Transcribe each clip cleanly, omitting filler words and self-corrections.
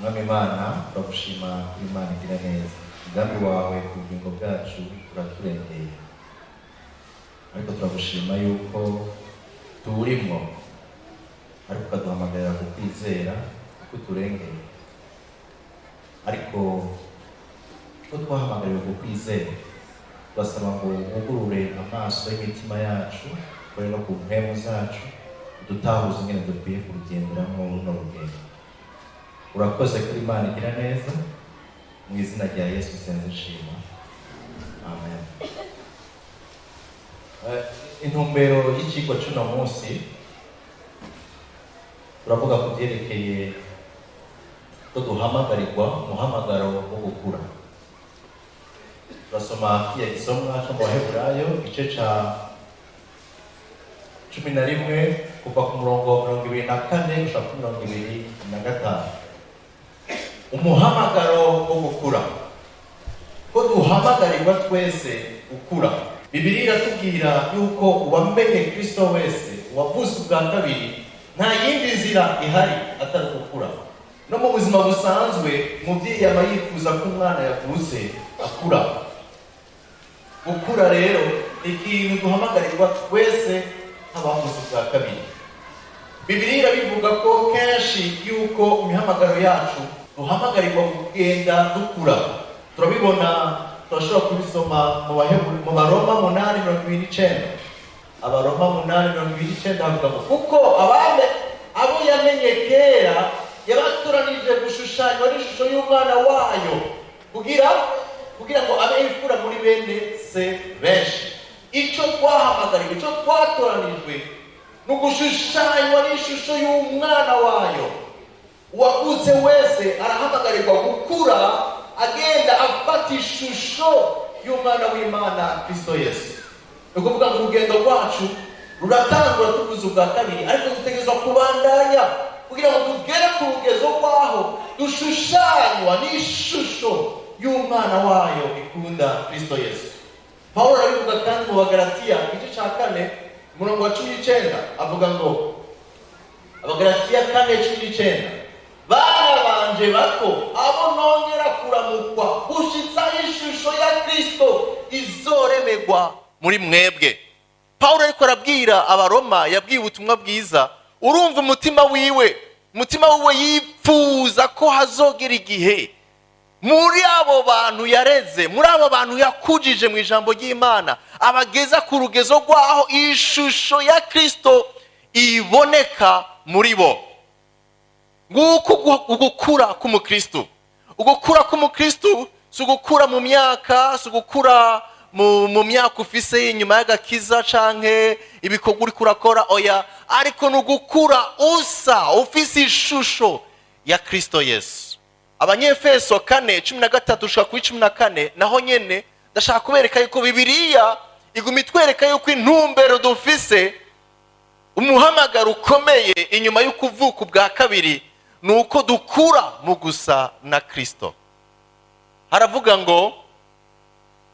Mwami Imana, turagushima ko Imana igira neza. Umugambi wawe ku bugingo bwacu uraturengeye, ariko turagushima yuko tuwurimwo, ariko ukaduhamagarira kukwizera kuko uturengeye. Ariko ko twahamagariwe kukwizera, turasaba ngo wugurure amaso y'imitima yacu, ukore no ku mpemu zacu, udutahuze ingene dukwiye kurugenderamo runo rugendo. Urakoze kuri Imana igira neza. Mu izina rya Yesu nsenze nshima, amen. Intumbero y'icigwa c'uno munsi, turavuga ku byerekeye ko duhamagarirwa umuhamagaro wo gukura. Turasoma kiya gisomwa co mu Baheburayo, igice ca 11, kuva ku murongo wa 24 gushika kuri 25. Umuhamagaro wo gukura, ko duhamagarirwa twese gukura. Bibiliya iratubwira yuko uwamenye Kristo wese, uwavutse ubwa kabiri, nta yindi nzira ihari atari gukura. No mu buzima busanzwe, umubyeyi aba yifuza ko umwana yavutse akura. Gukura rero ni ikintu duhamagarirwa twese nk'abavutse ubwa kabiri. Bibiliya irabivuga ko kenshi yuko imihamagaro yacu duhamagarirwa kugenda dukura. Turabibona, turashobora kubisoma mu Baroma 8:29. Abaroma 8:29 havuga ngo: "Kuko abame abo yamenye kera, yabatoranije gushushanywa n'ishusho y'umwana wayo, kugira ngo abe imfura muri bene se benshi." Icyo twahamagariwe, icyo twatoranijwe, ni ugushushanywa n'ishusho y'umwana wayo. Uwavutse wese arahamagarirwa gukura, agenda afata ishusho y'umwana w'Imana, Kristo Yesu. Ni ukuvuga ngo urugendo rwacu ruratangura tuvuze ubwa kabiri, ariko dutegerezwa kubandanya kugira ngo tugere ku rugezo rw'aho dushushanywa n'ishusho y'umwana wayo ikunda, Kristo Yesu. Pawulo arabivuga kandi mu Bagalatiya, igice cya 4, umurongo wa 19, avuga ngo, Abagalatiya 4:19: "Bana banje bato, abo nongera kuramukwa gushitsa ishusho ya Kristo izoremegwa muri mwebwe." Pawulo ariko arabwira Abaroma, yabwiye ubutumwa bwiza. Urumva umutima wiwe yipfuza ko hazogera igihe muri abo bantu yareze, muri abo bantu yakujije mu ijambo ry'Imana, abageza ku rugezo rw'aho ishusho ya Kristo iboneka muri bo. Nguko ugukura k'umukristo. Ugukura k'umukristo si ugukura mu myaka, si ugukura mu myaka ufise inyuma y'agakiza canke ibikorwa uriko urakora, oya, ariko ni ugukura usa, ufise ishusho ya Kristo Yesu. Abanyefeso 4:13 gushika kuri 14, naho nyene ndashaka kubereka yuko Bibiliya iguma itwereka yuko intumbero dufise, umuhamagaro ukomeye inyuma y'ukuvuka ubwa kabiri, ni uko dukura mu gusa na Kristo. Haravuga ngo: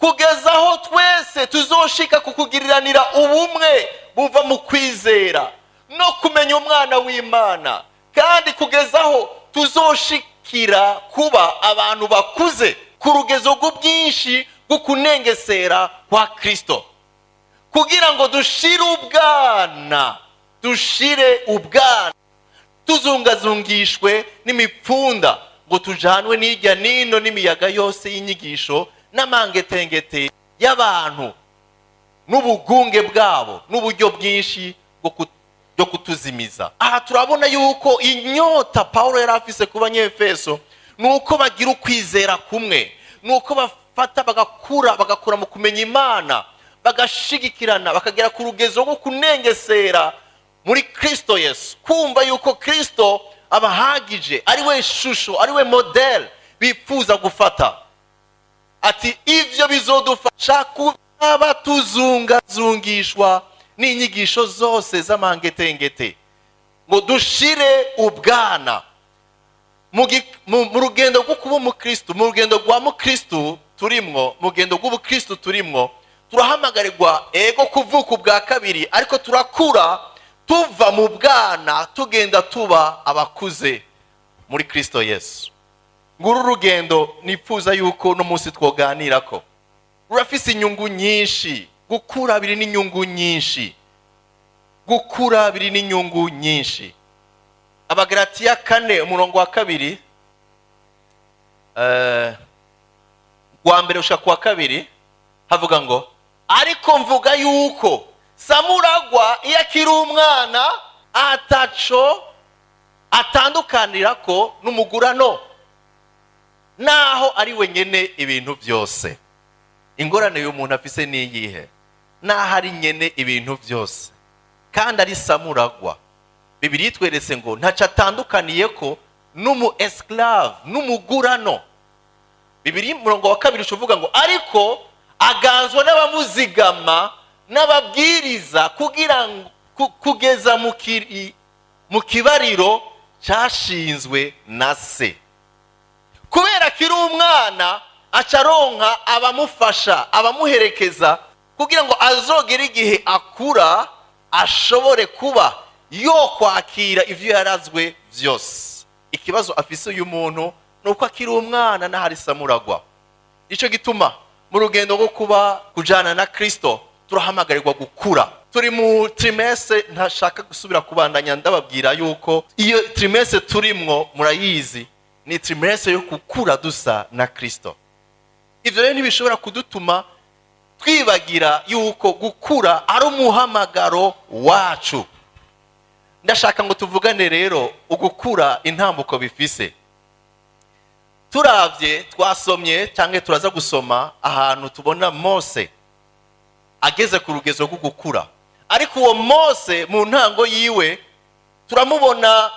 "Kugeza aho twese tuzoshika ku kugiriranira ubumwe buva mu kwizera no kumenya umwana w'Imana, kandi kugeza aho tuzoshikira kuba abantu bakuze ku rugezo rw'ubwinshi bwo kunengesera kwa Kristo, kugira ngo dushire ubwana, dushire ubwana, tuzungazungishwe n'imipfunda, ngo tujanwe n'ijya nino n'imiyaga yose y'inyigisho n'amangetengete y'abantu n'ubugunge bwabo n'uburyo bwinshi bwo kutuzimiza." Aha turabona yuko inyota Pawulo yari afise ku Banyefeso ni uko bagira ukwizera kumwe, ni uko bafata bagakura, bagakura mu kumenya Imana, bagashigikirana, bakagera ku rugezo rwo kunengesera muri Kristo Yesu, kumva yuko Kristo abahagije, ari we shusho, ari we modèle bifuza gufata. Ati: "Ivyo bizodufasha kuba tuzungazungishwa n'inyigisho zose z'amangetengete, ngo dushire ubwana." Mu rugendo rwo kuba umukristu, mu rugendo rwa mukristu turimwo, mu rugendo rw'ubukristu turimwo, turahamagarirwa ego kuvuka ubwa kabiri, ariko turakura tuva mu bwana, tugenda tuba abakuze muri Kristo Yesu. Nguru urugendo nifuza yuko uno munsi twoganirako rurafise inyungu nyinshi. Gukura biri n'inyungu nyinshi, gukura biri n'inyungu nyinshi. Abagalatiya 4, umurongo wa 2, wa mbere ushika ku wa kabiri, havuga ngo: "Ariko mvuga yuko samuragwa iyo akiri umwana ataco atandukanira ko n'umugurano, naho ari wenyene ibintu byose." Ingorane y'umuntu afise ni iyihe? Naho ari nyene ibintu byose kandi ari samuragwa, Bibiliya itweretse ngo ntaco atandukaniye ko n'umu esclave, n'umugurano. Bibiliya umurongo wa 2 uvuga ngo: "Ariko aganzwa n'abamuzigama n'ababwiriza kugira ngo kugeza mu kibariro cyashinzwe na se." Kubera akiri umwana, aca aronka abamufasha, abamuherekeza, kugira ngo azogere igihe akura ashobore kuba yo kwakira ivyo yarazwe vyose. Ikibazo afise uyu muntu ni uko akiri umwana n'ahari samuragwa. Nicyo gituma mu rugendo rwo kuba kujana na Kristo turahamagarirwa gukura. Turi mu trimestre, ntashaka gusubira kubandanya ndababwira yuko iyo trimestre turimwo murayizi, ni trimestre yo gukura dusa na Kristo. Ivyo rero ntibishobora kudutuma twibagira yuko gukura ari umuhamagaro wacu. Ndashaka ngo tuvugane rero ugukura, intambuko bifise. Turavye, twasomye cyangwa turaza gusoma ahantu tubona Mose ageze ku rugezo rwo gukura. Ariko uwo Mose mu ntango yiwe, turamubona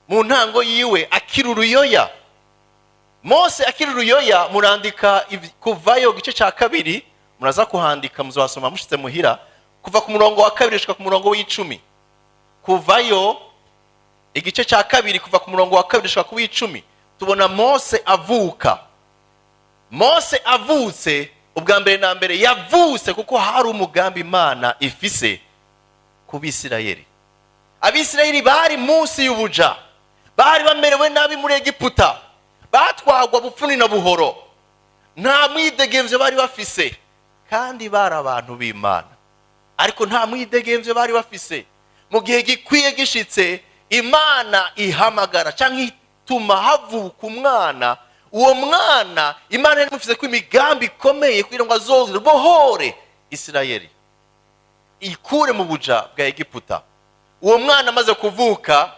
mu ntango yiwe akiri uruyoya. Mose akiri uruyoya, murandika Kuvayo igice cya 2, muraza kuhandika, muzasoma mushitse muhira, kuva ku murongo wa 2 gushika ku murongo w'10. Kuvayo igice cya 2, kuva ku murongo wa 2 gushika ku w'10, tubona Mose avuka. Mose avutse, ubwa mbere na mbere yavutse kuko hari umugambi Imana ifise ku Bisirayeli. Abisirayeli bari munsi y'ubuja, bari bamerewe nabi muri Egiputa, batwagwa bufuni na buhoro, nta mwidegemvyo bari bafise, kandi bari abantu b'Imana, ariko nta mwidegemvyo bari bafise. Mu gihe gikwiye gishitse, Imana ihamagara cyangwa ituma havuka umwana. Uwo mwana Imana yari imufise ko imigambi ikomeye kugira ngo azobohore Isirayeli, ikure mu buja bwa Egiputa. Uwo mwana amaze kuvuka,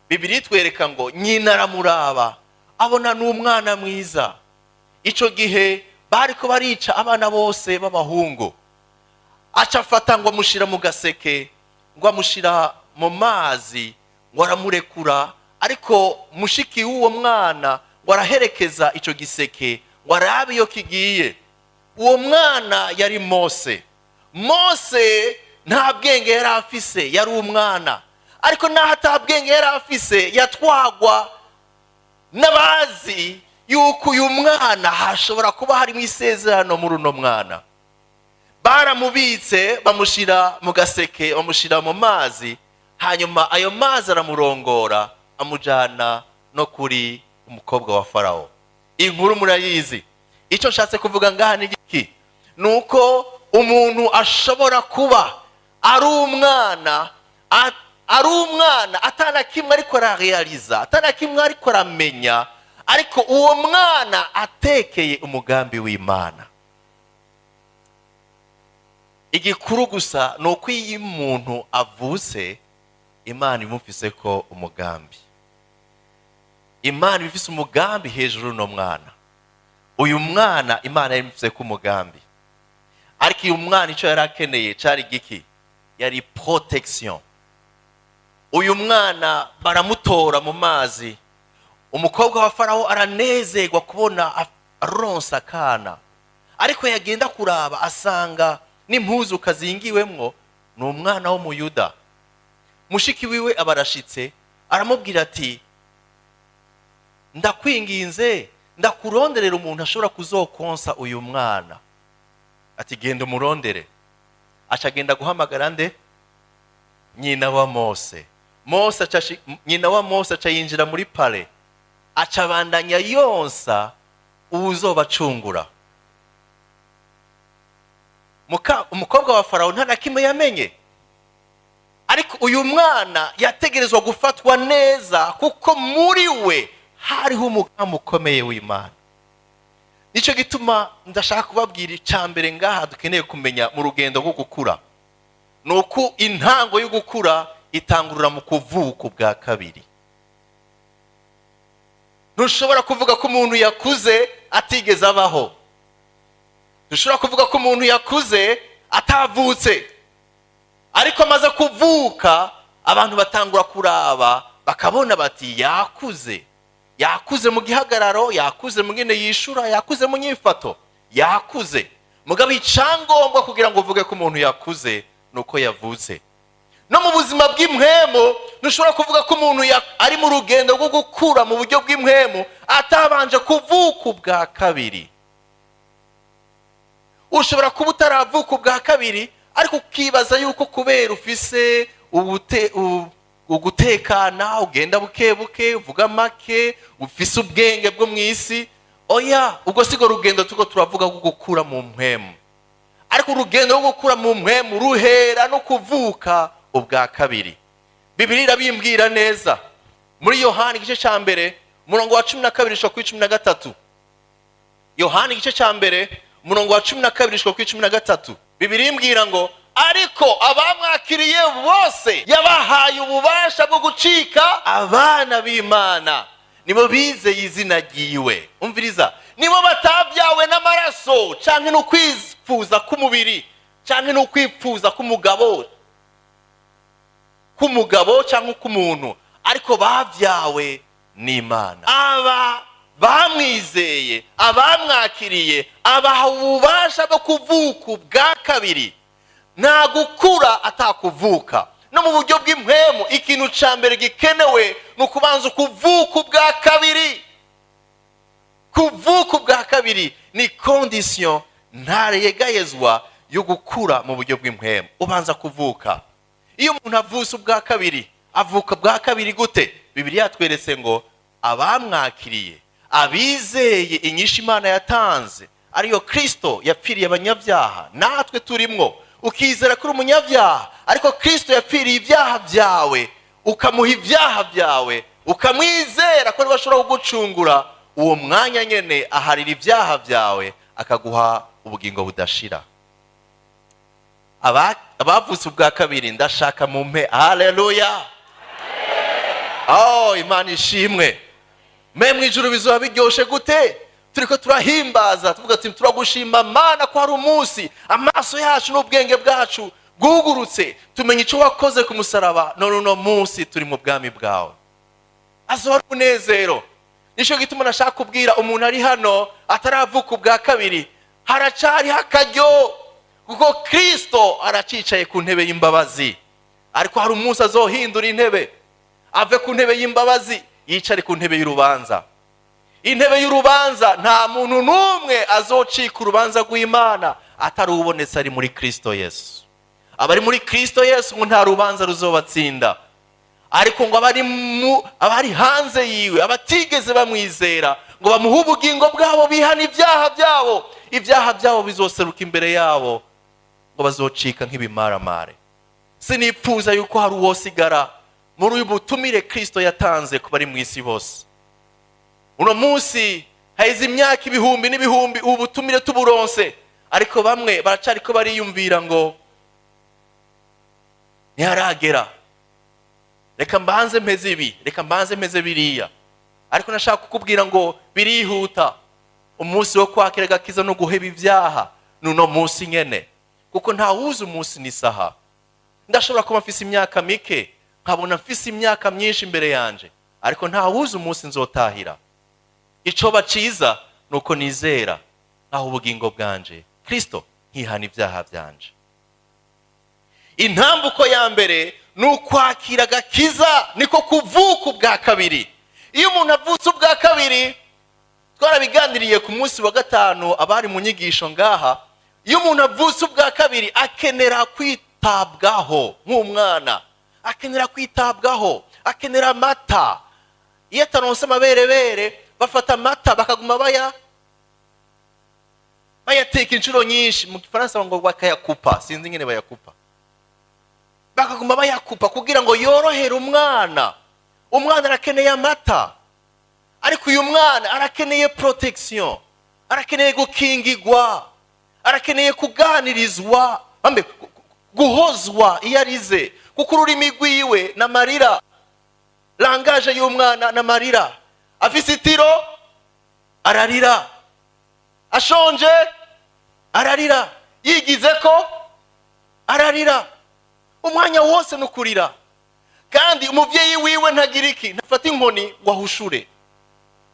Bibiliya itwereka ngo nyina aramuraba, abona ni umwana mwiza. Icyo gihe bariko barica abana bose b'abahungu. Aca afata ngo amushyira mu gaseke, ngo amushyira mu mazi, ngo aramurekura. Ariko mushiki w'uwo mwana ngo araherekeza icyo giseke ngo arabe iyo kigiye. Uwo mwana yari Mose. Mose nta bwenge yari afise, yari umwana. Ariko naho ata bwenge yari afise, yatwagwa n'abazi yuko uyu mwana hashobora kuba harimo isezerano muri uno mwana. Baramubitse, bamushyira mu gaseke, bamushyira mu mazi, hanyuma ayo mazi aramurongora, amujyana no kuri umukobwa wa Farawo. Inkuru murayizi. Icyo nshatse kuvuga ngaha ni iki? Ni uko umuntu ashobora kuba ari umwana, ari umwana atana kimwe ariko arareyaliza, atana kimwe ariko aramenya, ariko uwo mwana atekeye umugambi w'Imana. Igikuru gusa ni uko iyo umuntu avutse, Imana imufise ko umugambi. Imana ibifise umugambi hejuru y'uno mwana. Uyu mwana Imana yari imufise ko umugambi, ariko uyu mwana icyo yari akeneye cyari giki? Yari protection. Uyu mwana baramutora mu mazi. Umukobwa wa Farawo aranezerwa kubona aronsa akana, ariko yagenda kuraba asanga n'impuzu kazingiwemwo ni umwana w'Umuyuda. Mushiki wiwe aba arashitse, aramubwira ati: "Ndakwinginze, ndakuronderera umuntu ashobora kuzokonsa uyu mwana." Ati: "Genda umurondere." Aca agenda guhamagara nde? Nyina wa Mose. Mose aca nyina wa Mose aca yinjira muri palais. Acabandanya yonsa uwuzobacungura. Umukobwa wa Farawo nta na kimwe yamenye, ariko uyu mwana yategerezwa gufatwa neza, kuko muri we hariho umugambi ukomeye w'Imana. Nicyo gituma ndashaka kubabwira, icya mbere ngaha dukeneye kumenya mu rugendo rwo gukura ni uko intango yo gukura itangurira mu kuvuka ubwa kabiri. Ntushobora kuvuga ko umuntu yakuze atigeze abaho. Ntushobora kuvuga ko umuntu yakuze atavutse. Ariko amaze kuvuka, abantu batangura kuraba, bakabona bati: "Yakuze, yakuze mu gihagararo, yakuze mu ngene yishura, yakuze mu nyifato, yakuze." Mugabo icyangombwa kugira ngo uvuge ko umuntu yakuze ni uko yavutse. No mu buzima bw'impwemu, ntushobora kuvuga ko umuntu ari mu rugendo rwo gukura mu buryo bw'impwemu atabanje kuvuka ubwa kabiri. Ushobora kuba utaravuka ubwa kabiri, ariko ukibaza yuko kubera ufise ugutekana, ugenda buke buke, uvuga make, ufise ubwenge bwo mu isi. Oya, ubwo siko rugendo turiko turavuga rwo gukura mu mpwemu. Ariko urugendo rwo gukura mu mpwemu ruhera no kuvuka ubwa kabiri. Bibiliya irabimbwira neza muri Yohani igice cya 1, umurongo wa 12 gushika kuri 13. Yohani igice cya 1, umurongo wa 12 gushika kuri 13, Bibiliya imbwira ngo: "Ariko abamwakiriye bose yabahaye ububasha bwo gucika abana b'Imana, nibo bizeye izina ryiwe." Umviriza: nibo batabyawe n'amaraso, canke n'ukwifuza k'umubiri, canke n'ukwifuza k'umugabo cyangwa k'umuntu, ariko babyawe n'Imana. Aba bamwizeye, abamwakiriye, abaha ububasha bwo kuvuka ubwa kabiri. Nta gukura atakuvuka. No mu buryo bw'impwemu, ikintu cya mbere gikenewe ni ukubanza ukuvuka ubwa kabiri. Kuvuka ubwa kabiri ni condition ntareyegayezwa yo gukura mu buryo bw'impwemu. Ubanza kuvuka. Iyo umuntu avutse ubwa kabiri, avuka bwa kabiri gute? Bibiliya yatweretse ngo abamwakiriye, abizeye inyishu Imana yatanze, ariyo Kirisito yapfiriye abanyabyaha, natwe turimwo. Ukizera ko uri umunyabyaha, ariko Kirisito yapfiriye ibyaha byawe, ukamuha ibyaha byawe, ukamwizera ko ariwe ashobora kugucungura, uwo mwanya nyine aharira ibyaha byawe, akaguha ubugingo budashira. Abavutse ubwa kabiri, ndashaka mumpe haleluya. Oh, Imana ishimwe! Mbe mu ijuru bizoba biryoshe gute, turiko turahimbaza, tuvuga ati: "Turagushima Mana ko hari umunsi amaso yacu n'ubwenge bwacu bwugurutse, tumenya icyo wakoze ku musaraba, none uno munsi turi mu bwami bwawe." Azoba ari umunezero. Nicyo gituma nashaka kubwira umuntu ari hano ataravuka ubwa kabiri: haracariho akaryo, kuko Kirisito aracicaye ku ntebe y'imbabazi. Ariko hari umunsi azohindura intebe, ave ku ntebe y'imbabazi, yicare ku ntebe y'urubanza. Intebe y'urubanza, nta muntu n'umwe azocika urubanza rw'Imana atari ubonetse ari muri Kirisito Yesu. Abari muri Kirisito Yesu ngo nta rubanza ruzobatsinda, ariko ngo abari hanze yiwe, abatigeze bamwizera ngo bamuhe ubugingo bwabo, bihana ibyaha byabo, ibyaha byabo bizoseruka imbere yabo, ngo bazocika nk'ibimaramare. Sinipfuza yuko hari uwosigara muri uyu butumire Kirisito yatanze ku bari mu isi bose. Uno munsi haheze imyaka ibihumbi n'ibihumbi ubu butumire tuburonse, ariko bamwe baracariko bariyumvira ngo: "Ntiharagera, reka mbanze mpeze ibi, reka mbanze mpeze biriya." Ariko nashaka kukubwira ngo birihuta. Umunsi wo kwakira agakiza no guheba ibyaha ni uno munsi nyene, kuko ntawuzi umunsi n'isaha. Ndashobora kuba mfise imyaka mike, nkabona mfise imyaka myinshi imbere yanje, ariko ntawuzi umunsi nzotahira. Icoba ciza ni uko nizera nkaho ubugingo bwanje Kristo, nkihana ibyaha byanje. Intambuko ya mbere ni ukwakira agakiza, niko kuvuka ubwa kabiri. Iyo umuntu avutse ubwa kabiri, twarabiganiriye ku munsi wa gatanu abari mu nyigisho ngaha, iyo umuntu avutse ubwa kabiri akenera kwitabwaho nk'umwana, akenera kwitabwaho, akenera amata. Iyo ataronse amaberebere, bafata amata bakaguma bayateka inshuro nyinshi. Mu Gifaransa ngo bakayakupa, sinzi ingene bayakupa, bakaguma bayakupa kugira ngo yorohere umwana. Umwana arakeneye amata, ariko uyu mwana arakeneye protection, arakeneye gukingigwa, arakeneye kuganirizwa, bambe guhozwa iyo arize, kuko ururimi rwiwe n'amarira, langage y'umwana n'amarira. Afise itiro ararira, ashonje ararira, yigize ko ararira, umwanya wose ni ukurira. Kandi umubyeyi wiwe ntagira iki? Ntafata inkoni ngo ahushure,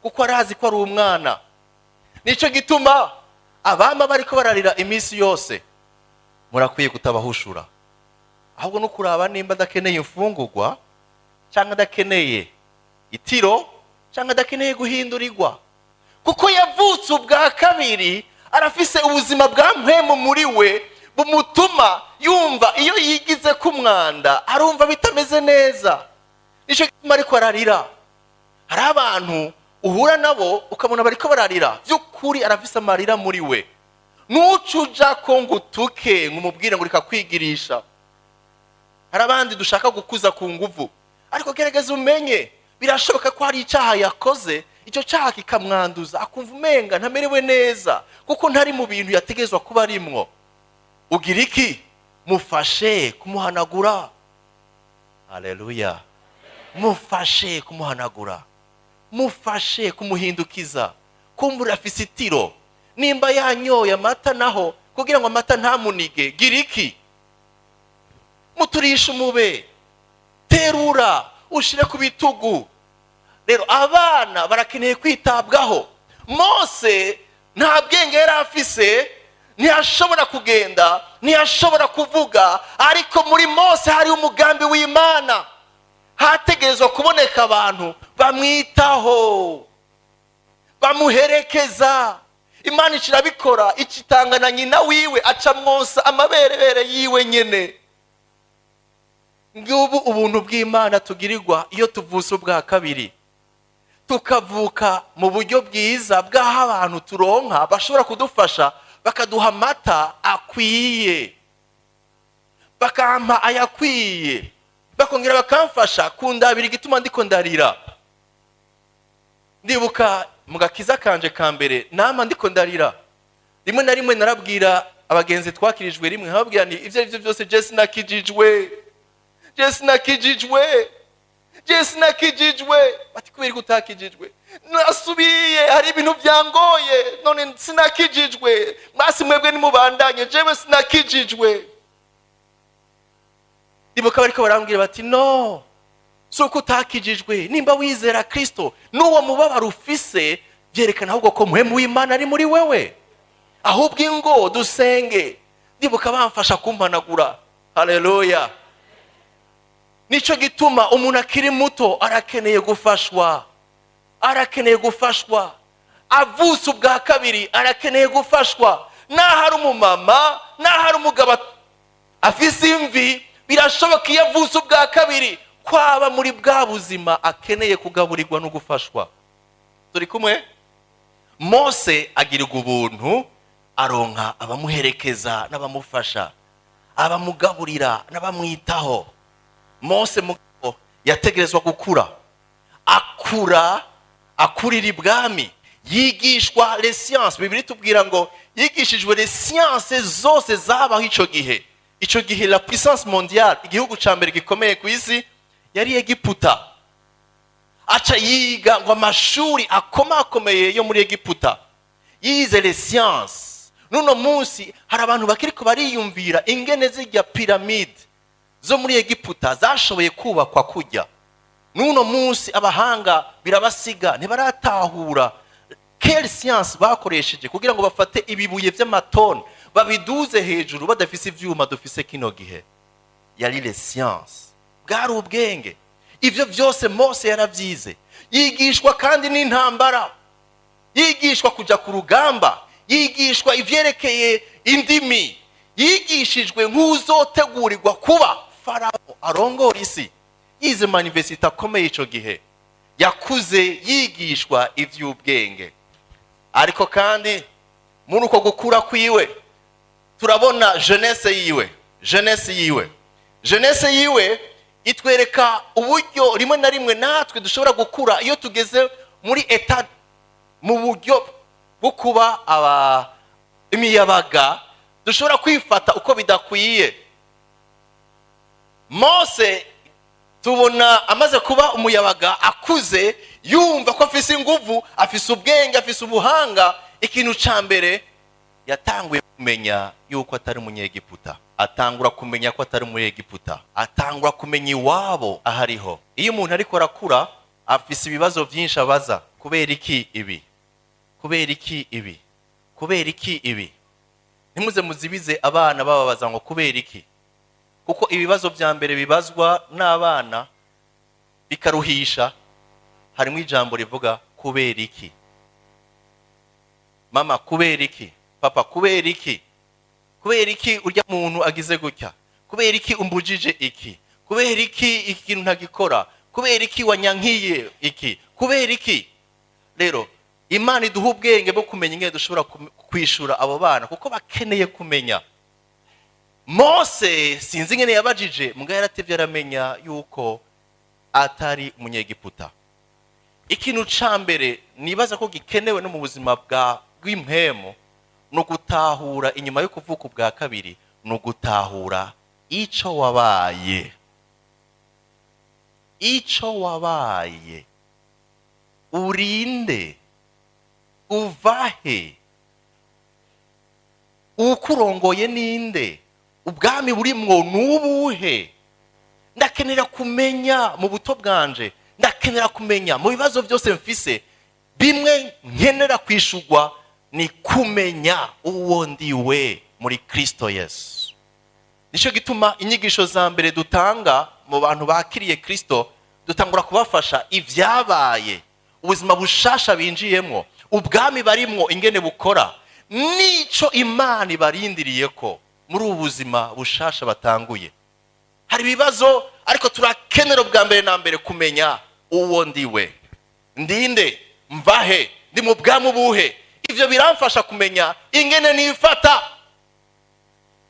kuko arazi ko ari umwana. Nicyo gituma abama bariko bararira iminsi yose, murakwiye kutabahushura, ahubwo no kuraba nimba adakeneye imfungurwa, cyangwa adakeneye itiro, cyangwa adakeneye guhindurirwa, kuko yavutse ubwa kabiri, arafise ubuzima bwa mpwemu muri we bumutuma yumva iyo yigize ko umwanda, arumva bitameze neza. Nicyo gituma ariko ararira. Hari abantu uhura nabo ukabona bariko bararira, by'ukuri arafise amarira muri we. Nuca uja ko ngo utuke, ngo umubwire ngo reka kwigirisha. Hari abandi dushaka gukuza ku nguvu, ariko gerageza umenye, birashoboka ko hari icyaha yakoze, icyo cyaha kikamwanduza, akumva umenga ntamerewe neza kuko ntari mu bintu yategezwa kuba arimwo. Ugira iki? Mufashe kumuhanagura. Haleluya! Mufashe kumuhanagura, mufashe kumuhindukiza. Kumbura afise itiro, nimba yanyoye amata naho, kugira ngo amata ntamunige, gira iki? Muturishe umube, terura ushire ku bitugu. Rero abana barakeneye kwitabwaho. Mose nta bwenge yari afise, ntiyashobora kugenda, ntiyashobora kuvuga, ariko muri Mose hari umugambi w'Imana. Hategerezwa kuboneka abantu bamwitaho, bamuherekeza. Imana ikirabikora, ikitanga na nyina wiwe, aca mwonsa amaberebere yiwe nyine. Ngubu ubuntu bw'Imana tugirirwa iyo tuvutse ubwa kabiri, tukavuka mu buryo bwiza bw'aho abantu turonka bashobora kudufasha, bakaduha amata akwiye, bakampa ayakwiye, bakongera bakamfasha kundabira igituma ndiko ndarira. Ndibuka mu gakiza kanje ka mbere, nama ndiko ndarira. Rimwe na rimwe narabwira abagenzi twakirijwe rimwe, nkababwira nti: "Ibyo ari byo byose, je sinakijijwe, je sinakijijwe, je sinakijijwe." Bati: "Kubera ko utakijijwe?" "Nasubiye, hari ibintu byangoye, none sinakijijwe. Mwasi mwebwe nimubandanye, jewe sinakijijwe." Ndibuka bariko barambwira bati: "No, si uko utakijijwe. Nimba wizera Kristo, n'uwo mubabaro ufise byerekana ahubwo ko muhemu w'Imana ari muri wewe. Ahubwo ingo dusenge." Ndibuka bamfasha kumpanagura. Haleluya! Nicyo gituma umuntu akiri muto arakeneye gufashwa, arakeneye gufashwa. Avutse ubwa kabiri arakeneye gufashwa. Naho ari umumama, naho ari umugabo afise imvi, birashoboka iyo avutse ubwa kabiri kwaba muri bwa buzima akeneye kugaburirwa no gufashwa. Turi kumwe? Mose agirirwa ubuntu, aronka abamuherekeza n'abamufasha, abamugaburira n'abamwitaho. Mose mugabo yategerezwa gukura, akura, akurira ibwami, yigishwa les sciences. Bibiliya itubwira ngo yigishijwe les sciences zose zabaho ico gihe. Ico gihe la puissance mondiale, igihugu ca mbere gikomeye ku isi, yari Egiputa. Aca yiga ngo amashuri akomakomeye yo muri Egiputa, yize les sciences. N'uno munsi hari abantu bakiriko bariyumvira ingene zirya piramide zo muri Egiputa zashoboye kubakwa kujya. N'uno munsi abahanga birabasiga, ntibaratahura quelle science bakoresheje kugira ngo bafate ibibuye vy'amatoni babiduze hejuru badafise ivyuma dufise kino gihe. Yari les sciences, bwari ubwenge. Ivyo vyose Mose yaravyize. Yigishwa kandi n'intambara, yigishwa kuja ku rugamba, yigishwa ivyerekeye indimi, yigishijwe nk'uzotegurirwa kuba Farawo arongora isi. Yize ma université akomeye ico gihe. Yakuze yigishwa iby'ubwenge, ariko kandi muri uko gukura kwiwe turabona jeunesse yiwe. Jeunesse yiwe itwereka uburyo rimwe na rimwe natwe dushobora gukura iyo tugeze muri état, mu buryo bwo kuba aba imiyabaga, dushobora kwifata uko bidakwiye. Mose tubona amaze kuba umuyabaga, akuze, yumva ko afise inguvu, afise ubwenge, afise ubuhanga. Ikintu cya mbere yatanguye kumenya yuko atari umunyegiputa. Atangura kumenya ko atari umunyegiputa, atangura kumenya iwabo ahariho. Iyo umuntu ariko arakura, afise ibibazo byinshi abaza: kubera iki ibi? Kubera iki ibi? Kubera iki ibi? Ntimuze muzibize abana bababaza ngo kubera iki, kuko ibibazo bya mbere bibazwa n'abana bikaruhisha harimo ijambo rivuga kubera iki. Mama, kubera iki? Papa, kubera iki? Kubera iki urya muntu agize gutya? Kubera iki umbujije iki? Kubera iki iki kintu ntagikora? Kubera iki wanyankiye iki? Kubera iki? Rero Imana iduha ubwenge bwo kumenya ingene dushobora kwishura abo bana, kuko bakeneye kumenya. Mose sinzi ingene yabajije, mbwa yaratevye aramenya yuko atari umunyegiputa. Ikintu ca mbere nibaza ko gikenewe no mu buzima bwa bw'impwemu ni ugutahura, inyuma yo kuvuka ubwa kabiri, ni ugutahura ico wabaye, ico wabaye, urinde, uvahe, ukurongoye ninde, ubwami burimwo nubuhe. Ndakenera kumenya mu buto bwanje, ndakenera kumenya mu bibazo byose mfise. Bimwe nkenera kwishurwa ni kumenya uwo ndiwe muri Kristo Yesu. Nicyo gituma inyigisho za mbere dutanga mu bantu bakiriye Kristo, dutangura kubafasha ibyabaye, ubuzima bushasha binjiyemo, ubwami barimwo ingene bukora, n'ico Imana ibarindiriye ko muri ubu buzima bushasha batanguye. Hari ibibazo, ariko turakenera ubwa mbere na mbere kumenya uwo ndiwe. Ndinde? Mvahe? Ndi mu bwami ubuhe? Ibyo biramfasha kumenya ingene nifata.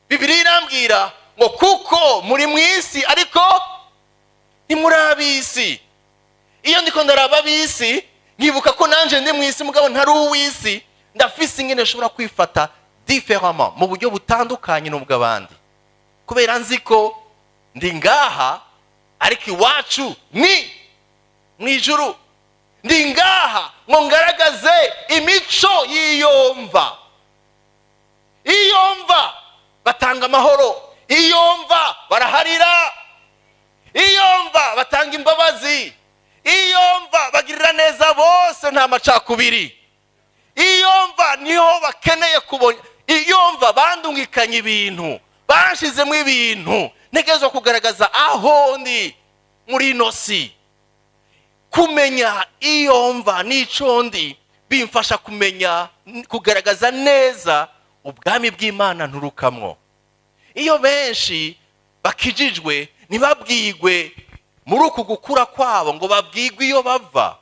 Bibiliya irambwira ngo kuko muri mu isi, ariko ntimuri ab'isi. Iyo ndiko ndaraba ab'isi, nkibuka ko nanjye ndi mu isi mugabo ntari uw'isi, ndafise ingene nshobora kwifata différemment, mu buryo butandukanye n'ubw'abandi, kubera nzi ko ndi ngaha ariko iwacu ni mu ijuru. Ndi ngaha ngo ngaragaze imico y'iyomva. Iyomva batanga amahoro, iyomva baraharira, iyomva batanga imbabazi, iyomva bagirira neza bose, nta macakubiri. Iyomva niho bakeneye kubona. Iyomva bandungikanye ibintu, banshizemo ibintu, ntegerezwa kugaragaza aho ndi muri ino si. Kumenya iyo mva n'ico ndi bimfasha kumenya kugaragaza neza ubwami bw'Imana nturukamwo. Iyo benshi bakijijwe ntibabwigwe muri uku gukura kwabo ngo babwigwe iyo bava,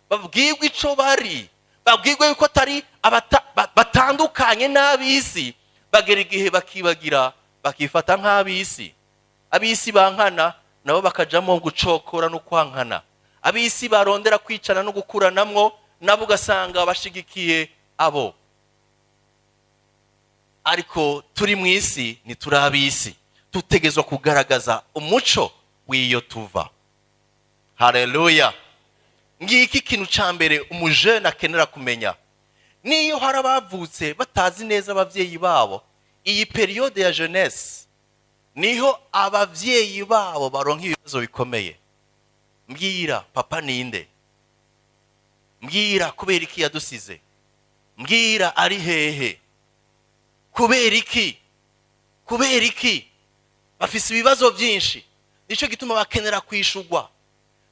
babwigwe ico bari, babwigwe yuko atari batandukanye n'ab'isi, bagera igihe bakibagira, bakifata nk'ab'isi. Ab'isi bankana, nabo bakajamo gucokora no kwankana. Ab'isi barondera kwicana no gukuranamwo, nabo ugasanga bashigikiye abo. Ariko turi mu isi, ntituri ab'isi. Tutegezwa kugaragaza umuco w'iyo tuva. Haleluya! Ngiki ikintu cya mbere umujene akenera kumenya. Niyo hari abavutse batazi neza ababyeyi babo, iyi période ya jeunesse niho ababyeyi babo baronka ibibazo bikomeye. Mbwira, papa ninde? Mbwira, kubera iki yadusize? Mbwira, ari hehe? Kubera iki? Kubera iki? Bafise ibibazo byinshi, nicyo gituma bakenera kwishugwa.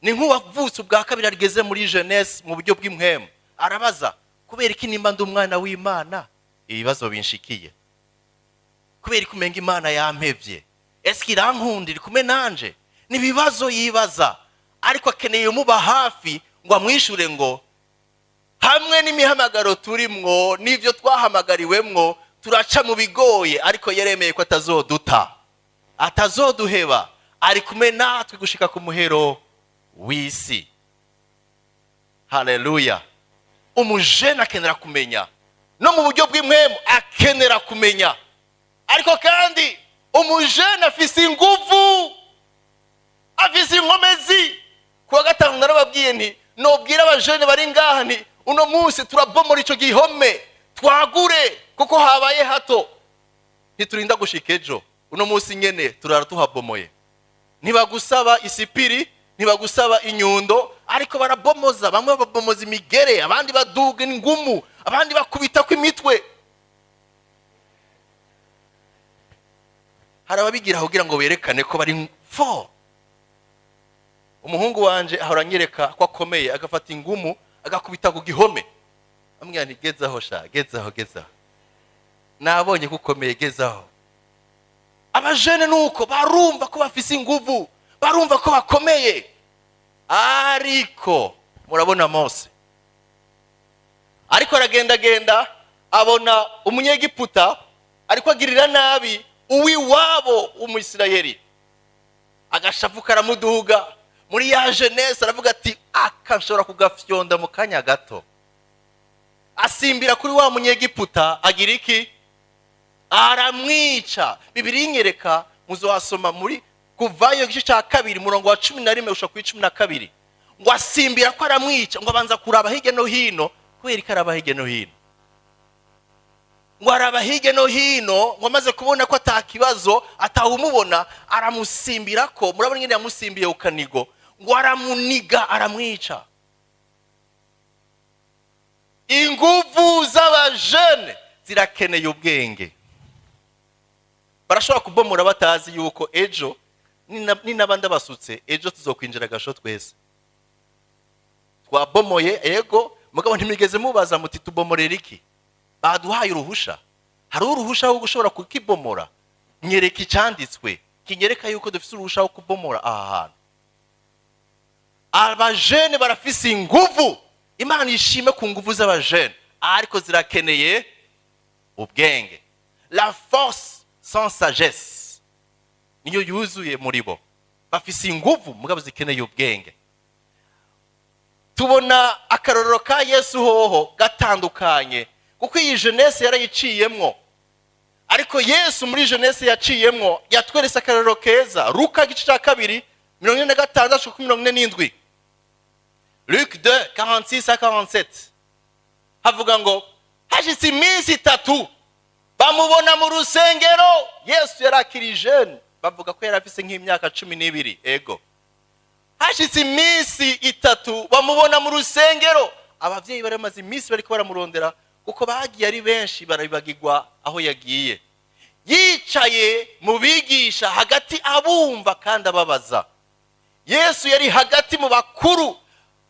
Ni nk'uwavutse ubwa kabiri ageze muri jeunesse mu buryo bw'impwemu, arabaza: kubera iki nimba ndi umwana w'Imana ibibazo binshikiye? Kubera ko umenga Imana yampevye? Ese irankunda? Iri kumwe nanje? Ni ibibazo yibaza, ariko akeneye umuba hafi. Ngo amwishure ngo hamwe n'imihamagaro turimwo n'ibyo twahamagariwemwo, turaca mu bigoye, ariko yaremeye ko atazoduta, atazoduheba, ari kumwe natwe gushika ku muhero w'isi. Haleluya! Umujene akenera kumenya, no mu buryo bw'impwemu akenera kumenya. Ariko kandi umujene afise inguvu, afise inkomezi. Ku wa gatanu narababwiye nti nobwira abajene bari ngaha nti uno munsi turabomora ico gihome, twagure kuko habaye hato. Ntiturinda gushika ejo, uno munsi nyene turara tuhabomoye. Ntibagusaba isipiri, ntibagusaba inyundo, ariko barabomoza. Bamwe babomoza imigere, abandi baduga ingumu, abandi bakubita imitwe. Hari ababigira kugira ngo berekane ko bari fo. Umuhungu wanje ahora anyereka ko akomeye, agafata ingumu agakubita ku gihome. Amubwira nti: "Gezaho sha, gezaho, gezaho, nabonye ko ukomeye, gezaho." Abajene nuko barumva ko bafise inguvu, barumva ko bakomeye. Ariko murabona Mose ariko aragendagenda, abona umunyegiputa ariko agirira nabi uw'iwabo w'Umwisirayeli. Agashavu karamuduga muri ya jeunesse, aravuga ati: "Aka nshobora kugafyonda mu kanya gato." Asimbira kuri wa munyegiputa, agira iki? Aramwica. Bibiliya inyereka, muzowasoma muri Kuvayo igice cya 2, umurongo wa 11 gushika kuri 12, ngo asimbira ko aramwica, ngo abanza kuraba hirya no hino. Kubera ko araba hirya no hino, ngo araba hirya no hino, ngo amaze kubona ko atakibazo, atawumubona, aramusimbira ko. Murabona ingene yamusimbiye ku kanigo, ngo aramuniga, aramwica. Inguvu z'abajene zirakeneye ubwenge. Barashobora kubomora batazi yuko ejo ninaba ndabasutse, ejo tuzokwinjira agasho twese. Twabomoye, ego, mugabo ntimigeze mubaza muti: "Tubomorera iki? Baduhaye uruhusha? Hari uruhusha wo gushobora kukibomora? Nyereka icyanditswe kinyereka yuko dufite uruhusha wo kubomora aha hantu." Abajene barafise inguvu. Imana ishime ku nguvu z'abajene, ariko zirakeneye ubwenge. La force sans sagesse niyo yuzuye muri bo. Bafise inguvu, mugabo zikeneye ubwenge. Tubona akarorero ka Yesu hoho gatandukanye, kuko iyi jeunesse yarayiciyemwo. Ariko Yesu muri jeunesse yaciyemwo yatweretse akarorero keza. Luka igice cya 2, 46 kuri 47, Luc 2, 46 à 47, havuga ngo hashize iminsi 3 bamubona mu rusengero. Yesu yari akiri jeune, bavuga ko yari afise nk'imyaka 12. Ego, hashize iminsi 3 bamubona mu rusengero. Ababyeyi bari bamaze iminsi bariko baramurondera, kuko bagiye ari benshi barabibagirwa aho yagiye. Yicaye mu bigisha hagati, abumva kandi ababaza. Yesu yari hagati mu bakuru,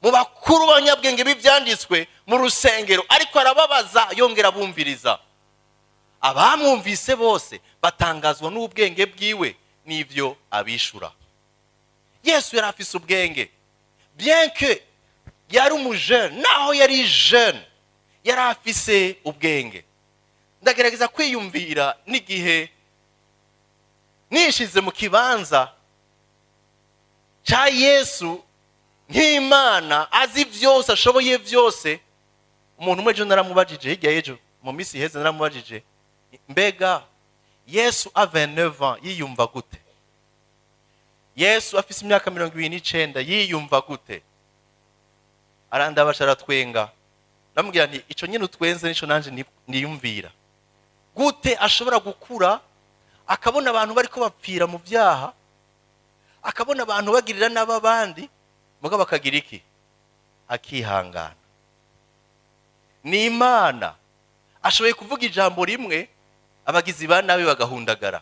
mu bakuru b'abanyabwenge b'ibyanditswe mu rusengero, ariko arababaza, yongera abumviriza. Abamwumvise bose batangazwa n'ubwenge bwiwe n'ibyo abishura. Yesu yari afise ubwenge, bien que yari umujene. Naho yari jeune, yari afise ubwenge. Ndagerageza kwiyumvira n'igihe nishize mu kibanza cya Yesu nk'Imana, azi byose, ashoboye byose. Umuntu umwe ejo naramubajije, hirya y'ejo, mu minsi iheze naramubajije: "Mbega Yesu a 29 ans yiyumva gute? Yesu afise imyaka 29 yiyumva gute?" Arandabasha, aratwenga. Ndamubwira nti: "Ico nyine utwenze nico nanje niyumvira. Gute ashobora gukura akabona abantu bariko bapfira mu byaha, akabona abantu bagirira n'ababandi, mugabo akagira iki? Akihangana. Ni Imana, ashoboye kuvuga ijambo rimwe, abagizi ba nabi bagahundagara,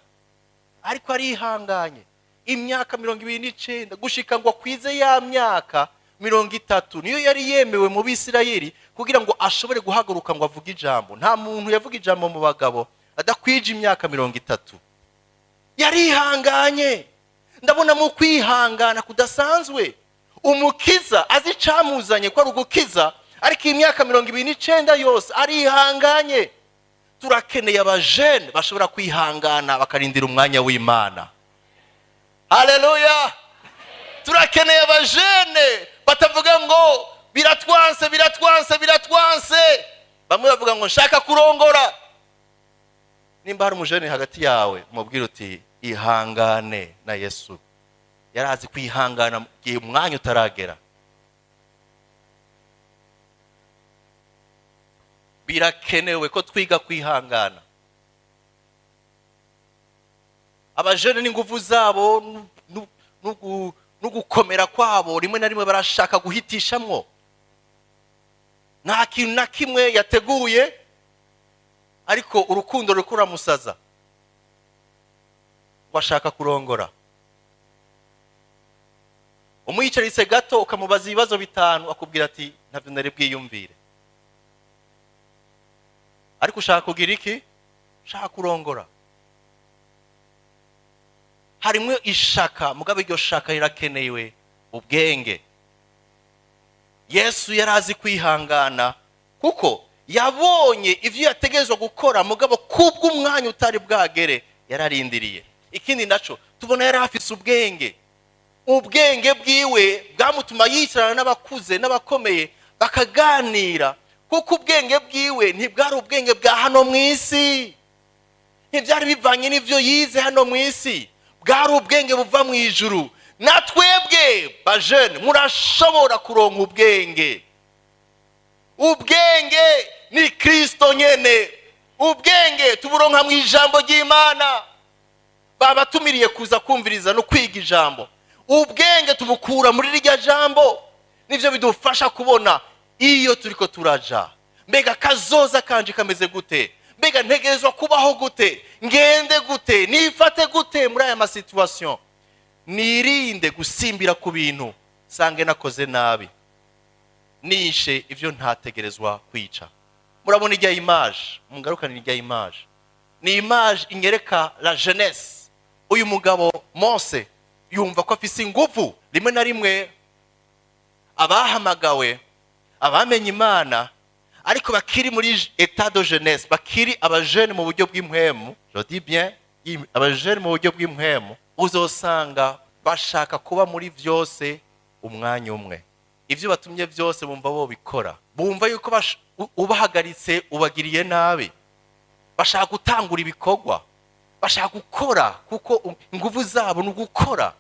ariko arihanganye imyaka 29 gushika ngo akwize ya myaka 30, niyo yari yemewe mu Bisirayeli kugira ngo ashobore guhaguruka ngo avuge ijambo. Nta muntu yavuga ijambo mu bagabo adakwije imyaka 30. Yarihanganye. Ndabona mu kwihangana kudasanzwe." Umukiza azi icamuzanye ko ari ugukiza, ariko iyi myaka 29 yose arihanganye. Turakeneye abajene bashobora kwihangana, bakarindira umwanya w'Imana. Haleluya! Turakeneye abajene batavuga ngo biratwanse, biratwanse, biratwanse. Bamwe bavuga ngo nshaka kurongora. Nimba hari umujene hagati yawe, mubwire uti: "Ihangane na Yesu." Yarazi kwihangana igihe umwanya utaragera. Birakenewe ko twiga kwihangana. Abajene n'ingufu zabo no gukomera kwabo, rimwe na rimwe barashaka guhitishamwo. Nta kintu na kimwe yateguye, ariko urukundo ruriko ruramusaza ngo ashaka kurongora. Umwicaritse gato, ukamubaza ibibazo bitanu, akubwira ati: "Ntabyo nari bwiyumvire." Ariko ushaka kugira iki? Ushaka kurongora. Harimwo ishaka, mugabo iryo shaka rirakenewe ubwenge. Yesu yari azi kwihangana, kuko yabonye ibyo yategerezwa gukora, mugabo kubw'umwanya utari bwagere yararindiriye. Ikindi naco tubona, yari afise ubwenge. Ubwenge bwiwe bwamutuma yicarana n'abakuze n'abakomeye bakaganira, kuko ubwenge bwiwe ntibwari ubwenge bwa hano mu isi, ntibyari bivanye n'ibyo yize hano mu isi, bwari ubwenge buva mu ijuru. Na twebwe bajene, murashobora kuronka ubwenge. Ubwenge ni Kirisito nyene. Ubwenge tuburonka mu ijambo ry'Imana. Babatumiriye kuza kumviriza no kwiga ijambo. Ubwenge tubukura muri rirya jambo, nibyo bidufasha kubona iyo turiko turaja. Mbega kazoza kanje kameze gute? Mbega ntegerezwa kubaho gute? Ngende gute? Nifate gute muri aya ma situations? Nirinde gusimbira ku bintu, sange nakoze nabi, nishe ibyo ntategerezwa kwica. Murabona ijya image, mungarukanira ijya image. Ni image inyereka la jeunesse. Uyu mugabo Mose yumva ko afise ingufu. Rimwe na rimwe abahamagawe, abamenye Imana, ariko bakiri muri état de jeunesse, bakiri abajene mu buryo bw'impwemu, je dis bien abajene mu buryo bw'impwemu, uzosanga bashaka kuba muri byose umwanya umwe. Ibyo batumye byose bumva bo bikora, bumva yuko ubahagaritse ubagiriye nabi. Bashaka gutangura ibikorwa, bashaka gukora, kuko ingufu zabo ni ugukora.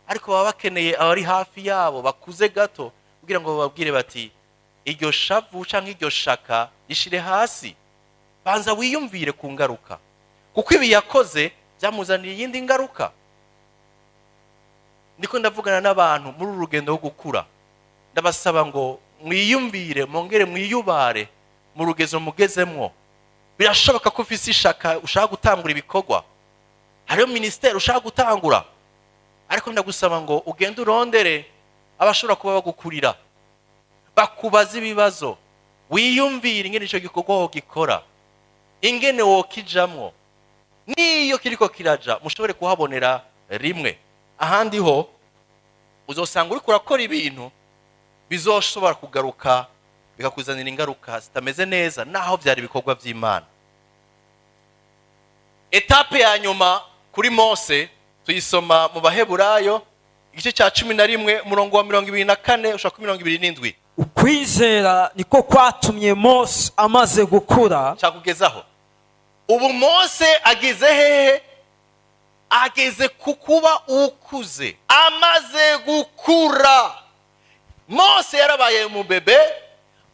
Ariko baba bakeneye abari hafi yabo bakuze gato, kugira ngo bababwire bati: "Iryo shavu cyangwa iryo shaka rishire hasi, banza wiyumvire ku ngaruka," kuko ibi yakoze byamuzaniye iyindi ngaruka. Ndiko ndavugana n'abantu muri uru rugendo rwo gukura. Ndabasaba ngo mwiyumvire, mwongere mwiyubare mu rugezo mugezemwo. Birashoboka ko ufise ishaka, ushaka gutangura ibikorwa, hariho ministère ushaka gutangura, ariko ndagusaba ngo ugende urondere abashobora kuba bagukurira, bakubaza ibibazo, wiyumvire ingene ico gikorwa wogikora, ingene wokijamwo, n'iyo kiriko kiraja mushobore kuhabonera rimwe. Ahandi ho uzosanga uriko urakora ibintu bizoshobora kugaruka bikakuzanira ingaruka zitameze neza, naho byari ibikorwa by'Imana. Étape ya nyuma kuri Mose tuyisoma mu Baheburayo, igice cya 11, umurongo wa 24 ushaka 27. Ukwizera niko kwatumye Mose amaze gukura. Cyakugezaho ubu Mose ageze hehe? Ageze ku kuba ukuze, amaze gukura. Mose yarabaye umubebe,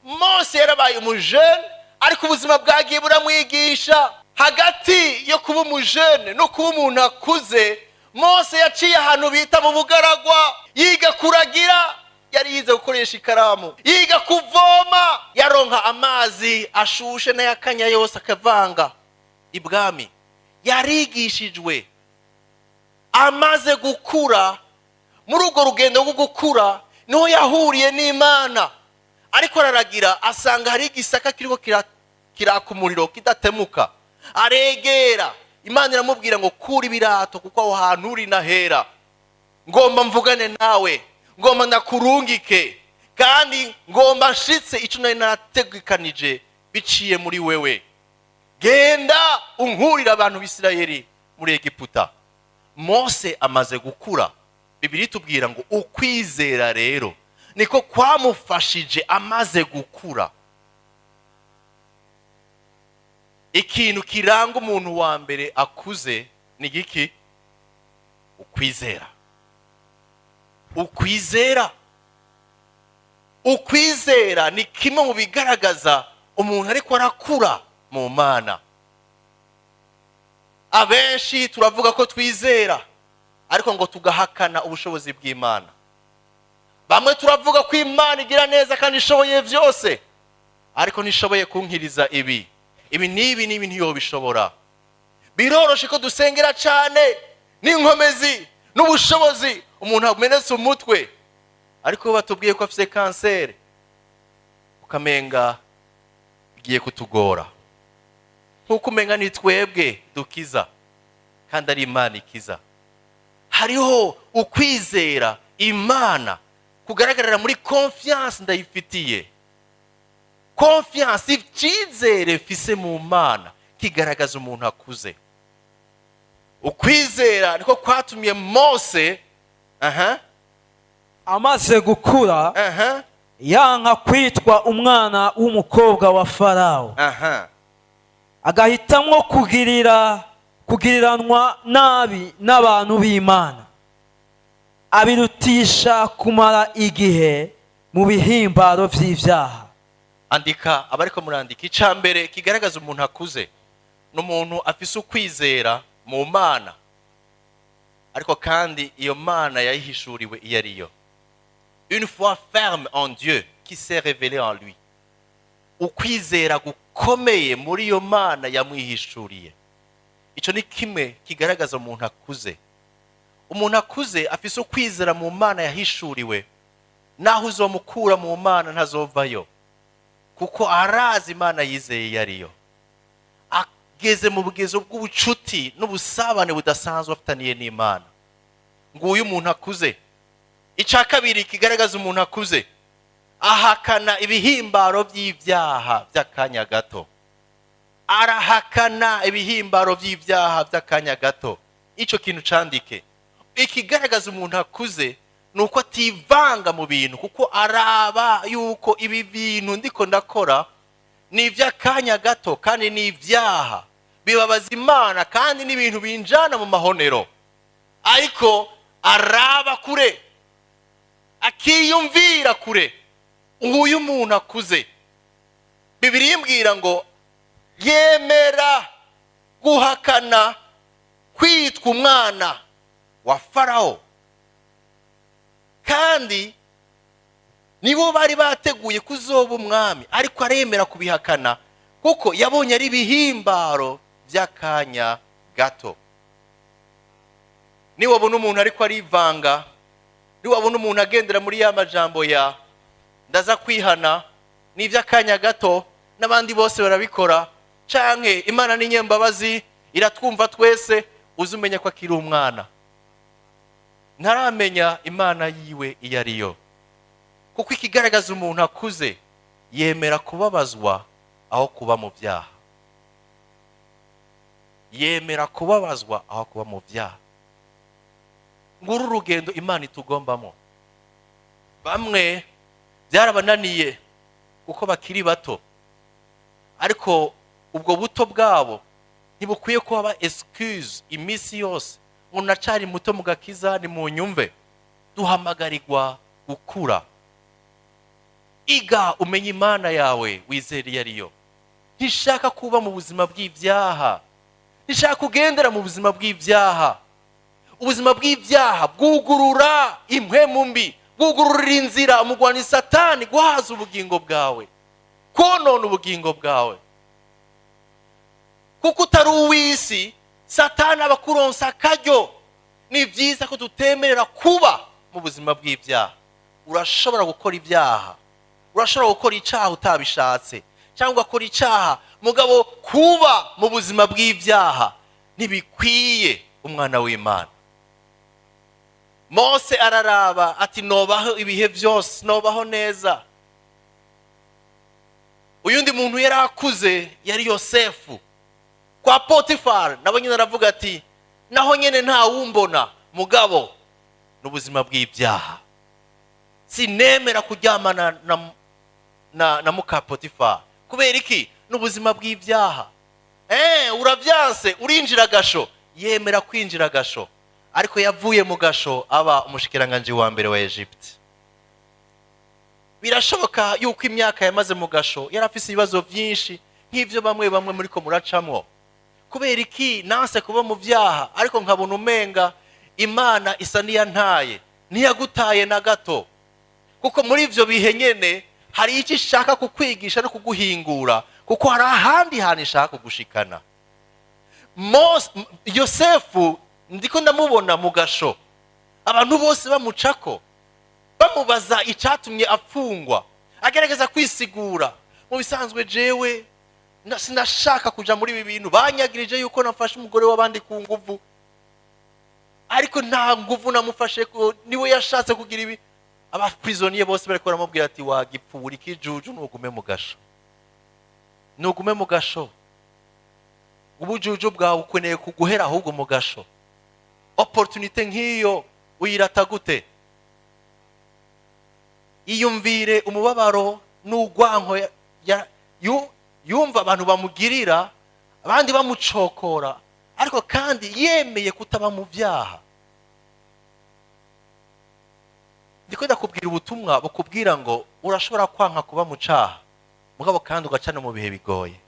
Mose yarabaye umujene, ariko ubuzima bwagiye buramwigisha. Hagati yo kuba umujene no kuba umuntu akuze, Mose yaciye ahantu bita mu bugaragwa. Yiga kuragira, yari yize gukoresha ikaramu, yiga kuvoma, yaronka amazi ashushe n'ayakanya yose akavanga ibwami. Yarigishijwe. Amaze gukura, muri urwo rugendo rwo gukura niho yahuriye n'Imana. Ariko araragira, asanga hari igisaka kiriko kiraka umuriro kidatemuka. Aregera Imana, iramubwira ngo: "Kura ibirato, kuko aho hantu uri nahera, ngomba mvugane nawe." Ngomba ndakurungike, kandi ngomba nshitse icyo nari narategekanije biciye muri wewe. Genda unkurire abantu b'Isirayeli muri Egiputa. Mose amaze gukura, Bibiliya itubwira ngo ukwizera rero niko kwamufashije amaze gukura. Ikintu kiranga umuntu wa mbere akuze ni giki? Ukwizera. Ukwizera, ukwizera ni kimwe mu bigaragaza umuntu ariko arakura mu Mana. Abenshi turavuga ko twizera, ariko ngo tugahakana ubushobozi bw'Imana. Bamwe turavuga ko Imana igira neza kandi ishoboye byose, ariko ntishoboye kunkiriza ibi, ibi n'ibi n'ibi, ntiyobishobora. Biroroshe ko dusengera cyane n'inkomezi n'ubushobozi umuntu amenetse umutwe, ariko batubwiye ko afite kanseri, ukamenga igiye kutugora, nk'uko umenga ni twebwe dukiza kandi ari Imana ikiza. Hariho ukwizera Imana kugaragarira muri confiance ndayifitiye. Confiance, icyizere mfise mu Mana, kigaragaza umuntu akuze. Ukwizera niko kwatumye Mose, aha, amaze gukura, yanka kwitwa umwana w'umukobwa wa Farawo, agahitamwo kugiriranwa nabi n'abantu b'Imana, abirutisha kumara igihe mu bihimbaro vy'ivyaha. Andika, abariko murandika. Icya mbere kigaragaza umuntu akuze ni umuntu afise ukwizera mu Mana, ariko kandi iyo Mana yayihishuriwe iyo ariyo. Une foi ferme en Dieu qui s'est révélée en lui. Ukwizera gukomeye muri iyo Mana yamwihishuriye, icyo ni kimwe kigaragaza umuntu akuze. Umuntu akuze afise ukwizera mu Mana yahishuriwe, naho uzomukura mu Mana ntazovayo, kuko arazi Imana yizeye iyo ariyo. Ageze mu bugezo bw'ubucuti n'ubusabane budasanzwe afitaniye n'Imana. Nguyu umuntu akuze. Icya kabiri kigaragaza umuntu akuze: ahakana ibihimbaro by'ibyaha by'akanya gato. Arahakana ibihimbaro by'ibyaha by'akanya gato. Icyo kintu candike. Ikigaragaza umuntu akuze ni uko ativanga mu bintu, kuko araba yuko ibi bintu ndiko ndakora ni iby'akanya gato kandi ni ibyaha bibabaza Imana, kandi n'ibintu binjana mu mahonero. Ariko araba kure, akiyumvira kure. Nguyu umuntu akuze. Bibiliya imbwira ngo yemera guhakana kwitwa umwana wa Farawo, kandi nibo bari bateguye kuzoba umwami, ariko aremera kubihakana kuko yabonye ari ibihimbaro by'akanya gato. Niwabona umuntu ariko arivanga, niwabona umuntu agendera muri ya majambo ya "ndaza kwihana, ni iby'akanya gato, n'abandi bose barabikora", canke "Imana ni nyembabazi, iratwumva twese", uzi umenye ko akiri umwana, ntaramenya Imana yiwe iyo ariyo. Kuko ikigaragaza umuntu akuze, yemera kubabazwa aho kuba mu byaha. Yemera kubabazwa aho kuba mu byaha. Nguru urugendo Imana itugombamo. Bamwe byarabananiye kuko bakiri bato, ariko ubwo buto bwabo ntibukwiye kuba excuse iminsi yose ngo "nacari muto mu gakiza". Ni mu nyumve, duhamagarirwa gukura. Iga umenye Imana yawe wizere iyo ariyo. Ntishaka kuba mu buzima bw'ibyaha, ntishaka kugendera mu buzima bw'ibyaha. Ubuzima bw'ibyaha bwugurura impwemu mbi, bwugururira inzira umugwani Satani guhaza ubugingo bwawe, konona ubugingo bwawe. Kuko utari uw'isi, Satani aba akuronsa akaryo. Ni byiza ko tutemerera kuba mu buzima bw'ibyaha. Urashobora gukora ibyaha, urashobora gukora icyaha utabishatse, cyangwa ugakora icyaha, mugabo kuba mu buzima bw'ibyaha ntibikwiye umwana w'Imana. Mose araraba ati: "Nobaho ibihe byose, nobaho neza." Uyundi muntu yari akuze yari Yosefu kwa Potifari. Nabo nyine aravuga ati: "Naho nyine ntawumbona, mugabo n'ubuzima bw'ibyaha, sinemera kuryamana na muka Potifari." Kubera iki? N'ubuzima bw'ibyaha. Urabyanse, urinjira agasho. Yemera kwinjira agasho, ariko yavuye mu gasho aba umushikiranganji wa mbere wa Egypte. Birashoboka yuko imyaka yamaze mu gasho yari afise ibibazo byinshi nk'ibyo bamwe bamwe muri ko muracamwo. Kubera iki nanse kuba mu byaha, ariko nkabona umenga Imana isa n'iyantaye? Ntiyagutaye na gato, kuko muri ibyo bihe nyene hari icyo ishaka kukwigisha no kuguhingura, kuko hari ahandi hantu ishaka kugushikana. Yosefu ndiko ndamubona mu gasho, abantu bose bamucako bamubaza icyatumye apfungwa, agerageza kwisigura: "Mu bisanzwe jewe sinashaka kuja muri ibi bintu. Banyagirije yuko nafashe umugore w'abandi ku nguvu, ariko nta nguvu namufashe, ko niwe yashatse kugira ibi." Aba prisonniers bose bariko baramubwira ati: "Wagipfura ikijuju, nugume mu gasho, nugume mu gasho. Ubujuju bwawe ukeneye kuguhera ahubwo mu gasho. Opportunité nk'iyo uyirata gute?" Iyumvire umubabaro n'urwanko yumva abantu bamugirira, abandi bamucokora, ariko kandi yemeye kutaba mu byaha. Ndiko ndakubwira ubutumwa bukubwira ngo urashobora kwanka kuba mu caha, mugabo kandi ugacana mu bihe bigoye.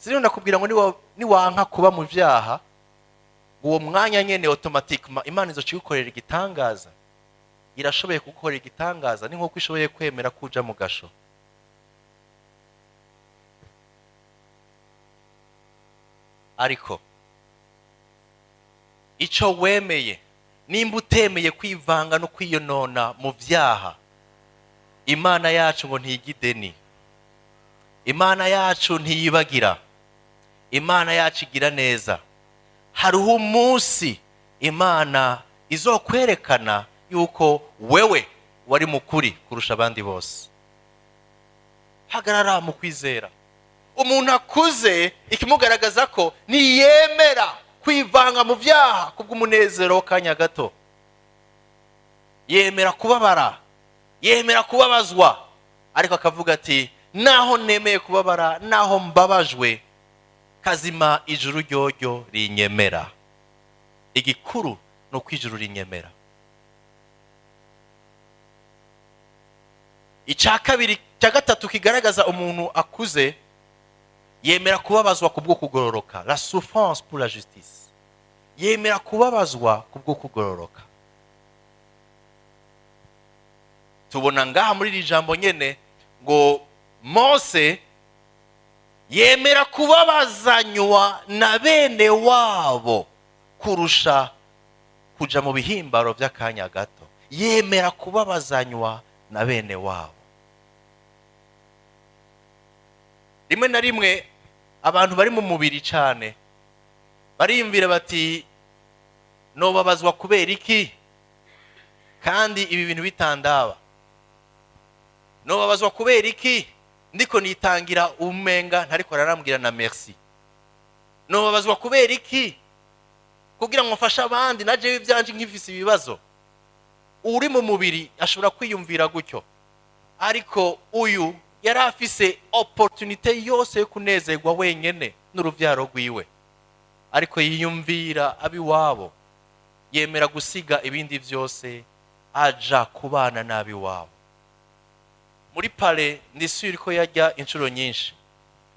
Siriho ndakubwira ngo niwanka kuba mu vyaha, uwo mwanya nyene automatiquement Imana izoca igukorera igitangaza. Irashoboye kugukorera igitangaza, ni nk'uko ishoboye kwemera kuja mu gasho. Ariko ico wemeye, nimba utemeye kwivanga no kwiyonona mu vyaha, Imana yacu ngo ntiga ideni, Imana yacu ntiyibagira, Imana yacu igira neza. Hariho umunsi Imana izokwerekana yuko wewe wari mukuri kurusha abandi bose. Hagarara mu kwizera. Umuntu akuze, ikimugaragaza ko ntiyemera kwivanga mu byaha kubw'umunezero w'akanya gato. Yemera kubabara, yemera kubabazwa, ariko akavuga ati: "Naho nemeye kubabara, naho mbabajwe, kazima ijuru ryoryo rinyemera. Igikuru ni uko ijuru rinyemera." Icya kabiri, icya gatatu kigaragaza umuntu akuze: yemera kubabazwa kubwo kugororoka, la souffrance pour la justice. Yemera kubabazwa kubwo kugororoka. Tubona ngaha muri iri jambo nyene ngo Mose yemera kubabazanywa na bene wabo kurusha kuja mu bihimbaro by'akanya gato. Yemera kubabazanywa na bene wabo. Rimwe na rimwe abantu bari mu mubiri cyane bariyumvira bati: "Nobabazwa kubera iki kandi ibi bintu bitandaba? Nobabazwa kubera iki ndiko nitangira umenga ntariko ararambwira na merci? Nobabazwa kubera iki kugira ngo mfashe abandi, na jewe ibyanje nkifise ibibazo?" Uri mu mubiri ashobora kwiyumvira gutyo, ariko uyu yari afise opportunité yose yo kunezerwa wenyene n'uruvyaro rwiwe, ariko yiyumvira abiwabo, yemera gusiga ibindi byose aja kubana n'abiwabo. Muri palais ndi ko yajya inshuro nyinshi,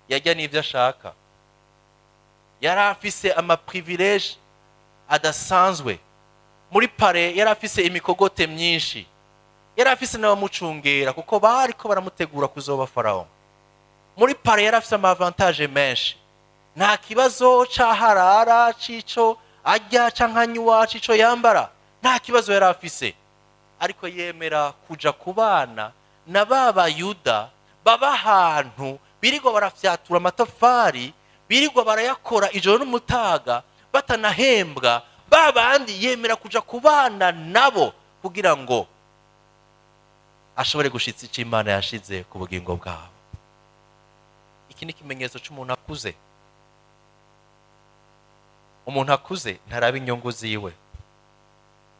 yajya n'ibyo ashaka, yari afise ama privilèges adasanzwe. Muri palais yari afise imikogote myinshi, yari afise n'abamucungera, kuko bariko baramutegura kuzoba Farawo. Muri palais yari afise ama avantages menshi, nta kibazo c'aharara, c'ico arya canke anywa, c'ico yambara, nta kibazo yari afise. Ariko yemera kuja kubana na ba Bayuda baba ahantu birirwa barafyatura amatafari, birirwa barayakora ijoro n'umutaga batanahembwa. Ba bandi yemera kuja kubana nabo kugira ngo ashobore gushitsa icyo Imana yashize ku bugingo bwabo. Iki ni ikimenyetso cy'umuntu akuze. Umuntu akuze ntaraba inyungu ziwe.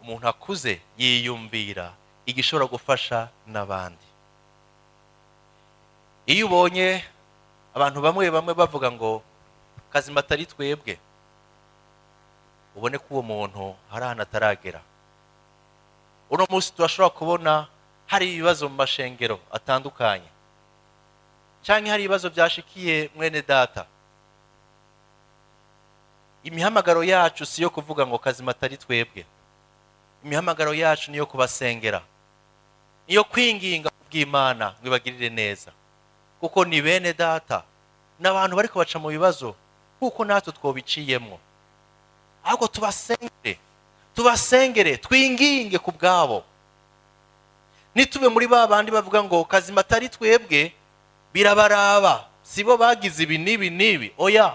Umuntu akuze yiyumvira igishobora gufasha n'abandi. Iyo ubonye abantu bamwe bamwe bavuga ngo kazima atari twebwe, ubone ko uwo muntu hari ahantu ataragera. Uno munsi turashobora kubona hari ibibazo mu mashengero atandukanye, cyangwa hari ibibazo byashikiye mwene data. Imihamagaro yacu si iyo kuvuga ngo kazima atari twebwe. Imihamagaro yacu niyo kubasengera, niyo kwinginga bw'Imana ngo ibagirire neza, kuko ni bene data, ni abantu bariko baca mu bibazo kuko natwe twobiciyemwo. Ahubwo tubasengere, tubasengere, twinginge ku bwabo. Ntitube muri ba bandi bavuga ngo kazima atari twebwe, birabaraba, sibo bagize ibi n'ibi n'ibi. Oya,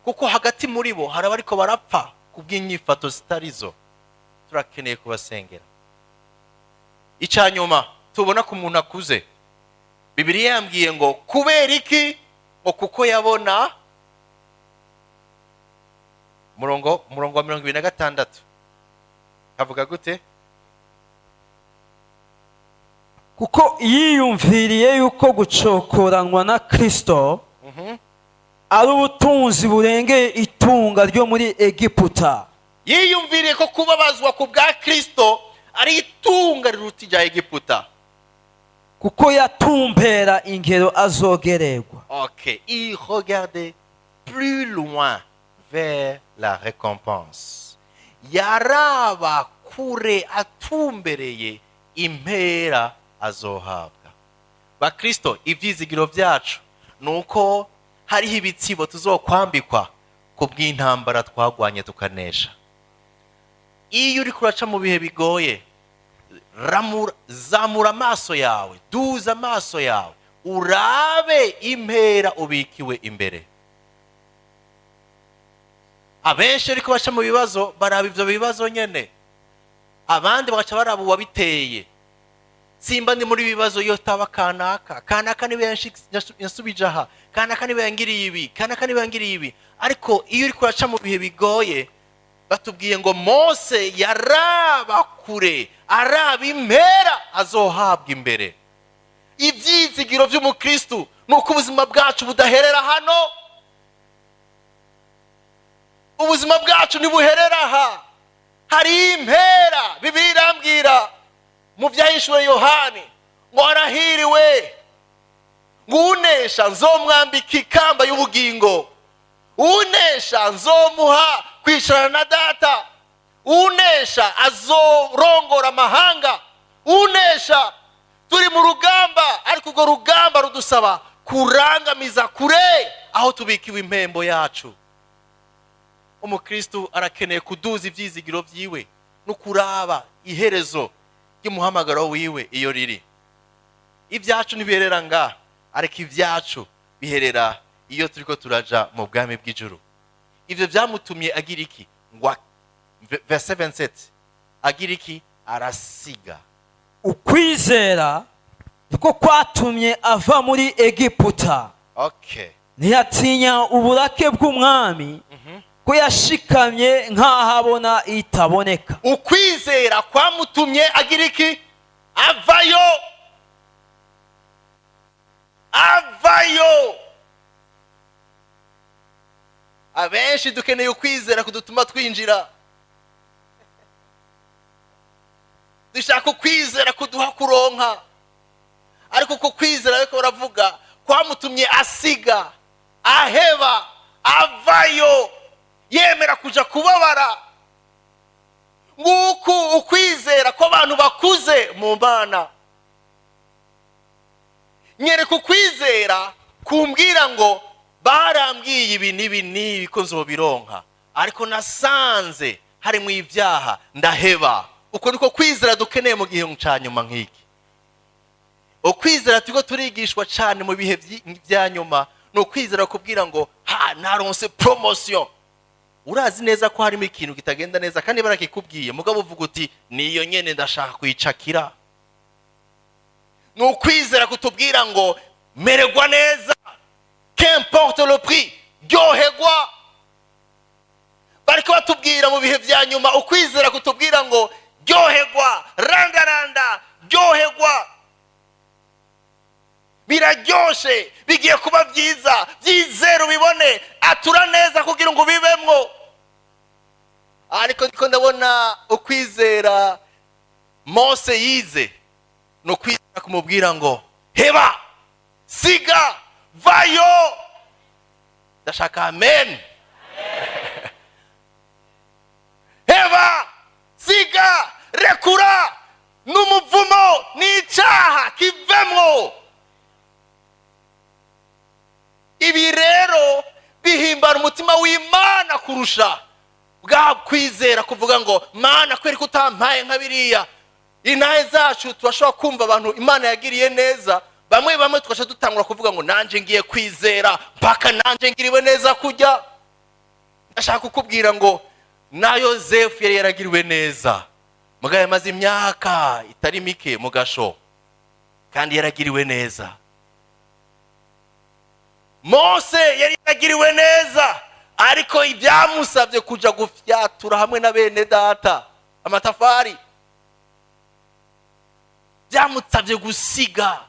kuko hagati muri bo hari abariko barapfa ku bw'inyifato zitarizo. Turakeneye kubasengera. Icya nyuma tubona ku muntu akuze, Bibiliya yambwiye ngo kubera iki? Ngo kuko yabona, umurongo wa 26 havuga gute? Kuko yiyumviriye yuko gucokoranwa na Kristo ari ubutunzi burengeye itunga ryo muri Egiputa. Yiyumviriye ko kubabazwa ku bwa Kristo ari itunga riruta irya Egiputa. Kuko yatumbera ingero azogererwa. Ok, il regardait plus loin vers la récompense. Yaraba kure atumbereye impera azohabwa. Bakristo, ibyizigiro byacu ni uko hariho ibitsibo tuzokwambikwa ku bw'intambara twagwanye tukanesha. Iyo uri kuraca mu bihe bigoye, ramura, zamura amaso yawe, duza amaso yawe, urabe impera ubikiwe imbere. Abenshi ariko baca mu bibazo baraba ibyo bibazo nyene, abandi bagaca baraba uwabiteye. Simba ndi muri bibazo iyo taba kanaka, kanaka niwe yansubije aha, kanaka niwe yangiriye ibi, kanaka niwe yangiriye ibi. Ariko iyo uri kuraca mu bihe bigoye, batubwiye ngo Mose yaraba kure, araba impera azohabwa imbere. Ibyizigiro by'umukristu ni uko ubuzima bwacu budaherera hano. Ubuzima bwacu ntibuherera aha, hari impera. Bibiliya irambwira mu Byahishuwe Yohani ngo arahiriwe, ngo unesha nzomwambika ikamba y'ubugingo, unesha nzomuha kwicarana na Data, unesha azorongora amahanga, unesha. Turi mu rugamba, ariko urwo rugamba rudusaba kurangamiza kure aho tubikiwe impembo yacu. Umukristu arakeneye kuduza ibyizigiro byiwe no kuraba iherezo ry'umuhamagaro wiwe iyo riri. Ibyacu ntibiherera ngaha, ariko ibyacu biherera iyo turiko turaja mu bwami bw'ijuru. Ibyo byamutumye agira iki? Ngo verset 27, agira iki? Arasiga. Ukwizera niko kwatumye ava muri Egiputa, ntiyatinya uburake bw'umwami, ko yashikamye nk'aho abona itaboneka. Ukwizera kwamutumye agira iki? Avayo, avayo. Abenshi dukeneye ukwizera kudutuma twinjira. Dushaka ukwizera kuduha kuronka, ariko uko kwizera ariko baravuga kwamutumye asiga, aheba, avayo, yemera kuja kubabara. Nguku ukwizera kw'abantu bakuze mu Mana. Nyereka ukwizera kumbwira ngo barambwiye ibi n'ibi n'ibi ko nzobironka, ariko nasanze harimo ibyaha, ndaheba. Uko niko kwizera dukeneye mu gihe cya nyuma nk'iki. Ukwizera turiko turigishwa cyane mu bihe bya nyuma ni ukwizera kubwira ngo ha, naronse promotion. Urazi neza ko harimo ikintu kitagenda neza kandi barakikubwiye, mugabo uvuga uti: "Niyo nyene ndashaka kuyicakira." Ni ukwizera kutubwira ngo mererwa neza, qu'importe le prix, ryoherwa. Bariko batubwira mu bihe vya nyuma, ukwizera kutubwira ngo ryoherwa, randaranda, ryoherwa, biraryoshe, bigiye kuba byiza, byizere ubibone, atura neza kugira ngo ubibemwo. Ariko ndiko ndabona ukwizera Mose yize ni ukwizera kumubwira ngo heba, siga, vayo. Ndashaka amen. Heba, siga, rekura n'umuvumo n'icyaha kivemwo. Ibi rero bihimbara umutima w'Imana kurusha bwa kwizera kuvuga ngo: "Mana, kubera ko utampaye nka biriya." Intahe zacu turashobora kumva abantu Imana yagiriye neza, bamwe bamwe tugaca dutangura kuvuga ngo nanjye ngiye kwizera mpaka nanjye ngiriwe neza. Kujya ndashaka kukubwira ngo na Yosefu yari yaragiriwe neza, mugabo yamaze imyaka itari mike mu gasho kandi yaragiriwe neza. Mose yari yaragiriwe neza, ariko ibyamusabye kujya gufyatura hamwe na bene data amatafari, byamusabye gusiga.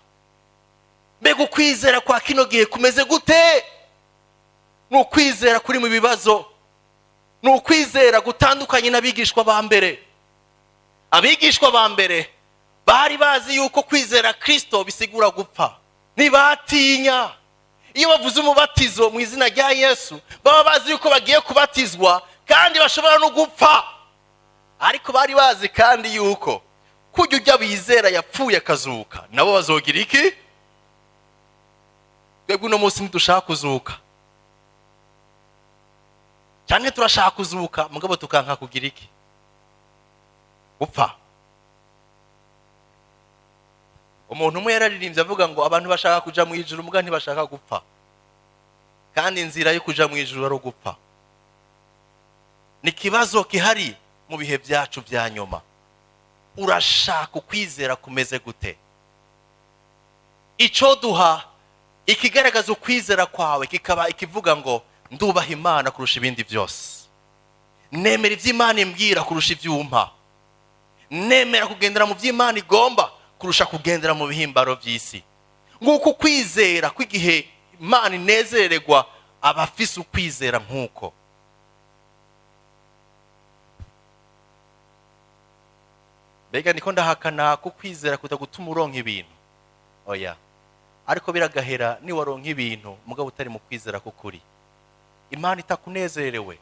Mbega ukwizera kwa kino gihe kumeze gute? Ni ukwizera kuri mu bibazo, ni ukwizera gutandukanye n'abigishwa ba mbere. Abigishwa ba mbere bari bazi yuko kwizera Kirisito bisigura gupfa, ntibatinya. Iyo bavuze umubatizo mu izina rya Yesu, baba bazi yuko bagiye kubatizwa kandi bashobora no gupfa. Ariko bari bazi kandi yuko kujya ujya bizera yapfuye akazuka, nabo bazogira iki? Twebwe uno munsi ntidushaka kuzuka cyane, turashaka kuzuka mugabo tukanka kugira iki? Gupfa. Umuntu umwe yararirimbye avuga ngo abantu bashaka kuja mu ijuru muga ntibashaka gupfa, kandi inzira yo kuja mu ijuru ari ugupfa. Ni ikibazo gihari mu bihe byacu bya nyuma. Urashaka ukwizera kumeze gute? Icyo duha ikigaragaza ukwizera kwawe kikaba ikivuga ngo ndubaha Imana kurusha ibindi byose, nemera ibyo Imana imbwira kurusha ibyumpa, nemera kugendera mu by'Imana igomba kurusha kugendera mu bihimbaro by'isi. Nguko ukwizera kw'igihe Imana inezererwa abafise ukwizera nk'uko. Mbega niko ndahakana ko ukwizera kutagutuma uronka ibintu? Oya, ariko biragahera niwaronka ibintu mugabo utari mu kwizera k'ukuri, Imana itakunezerewe.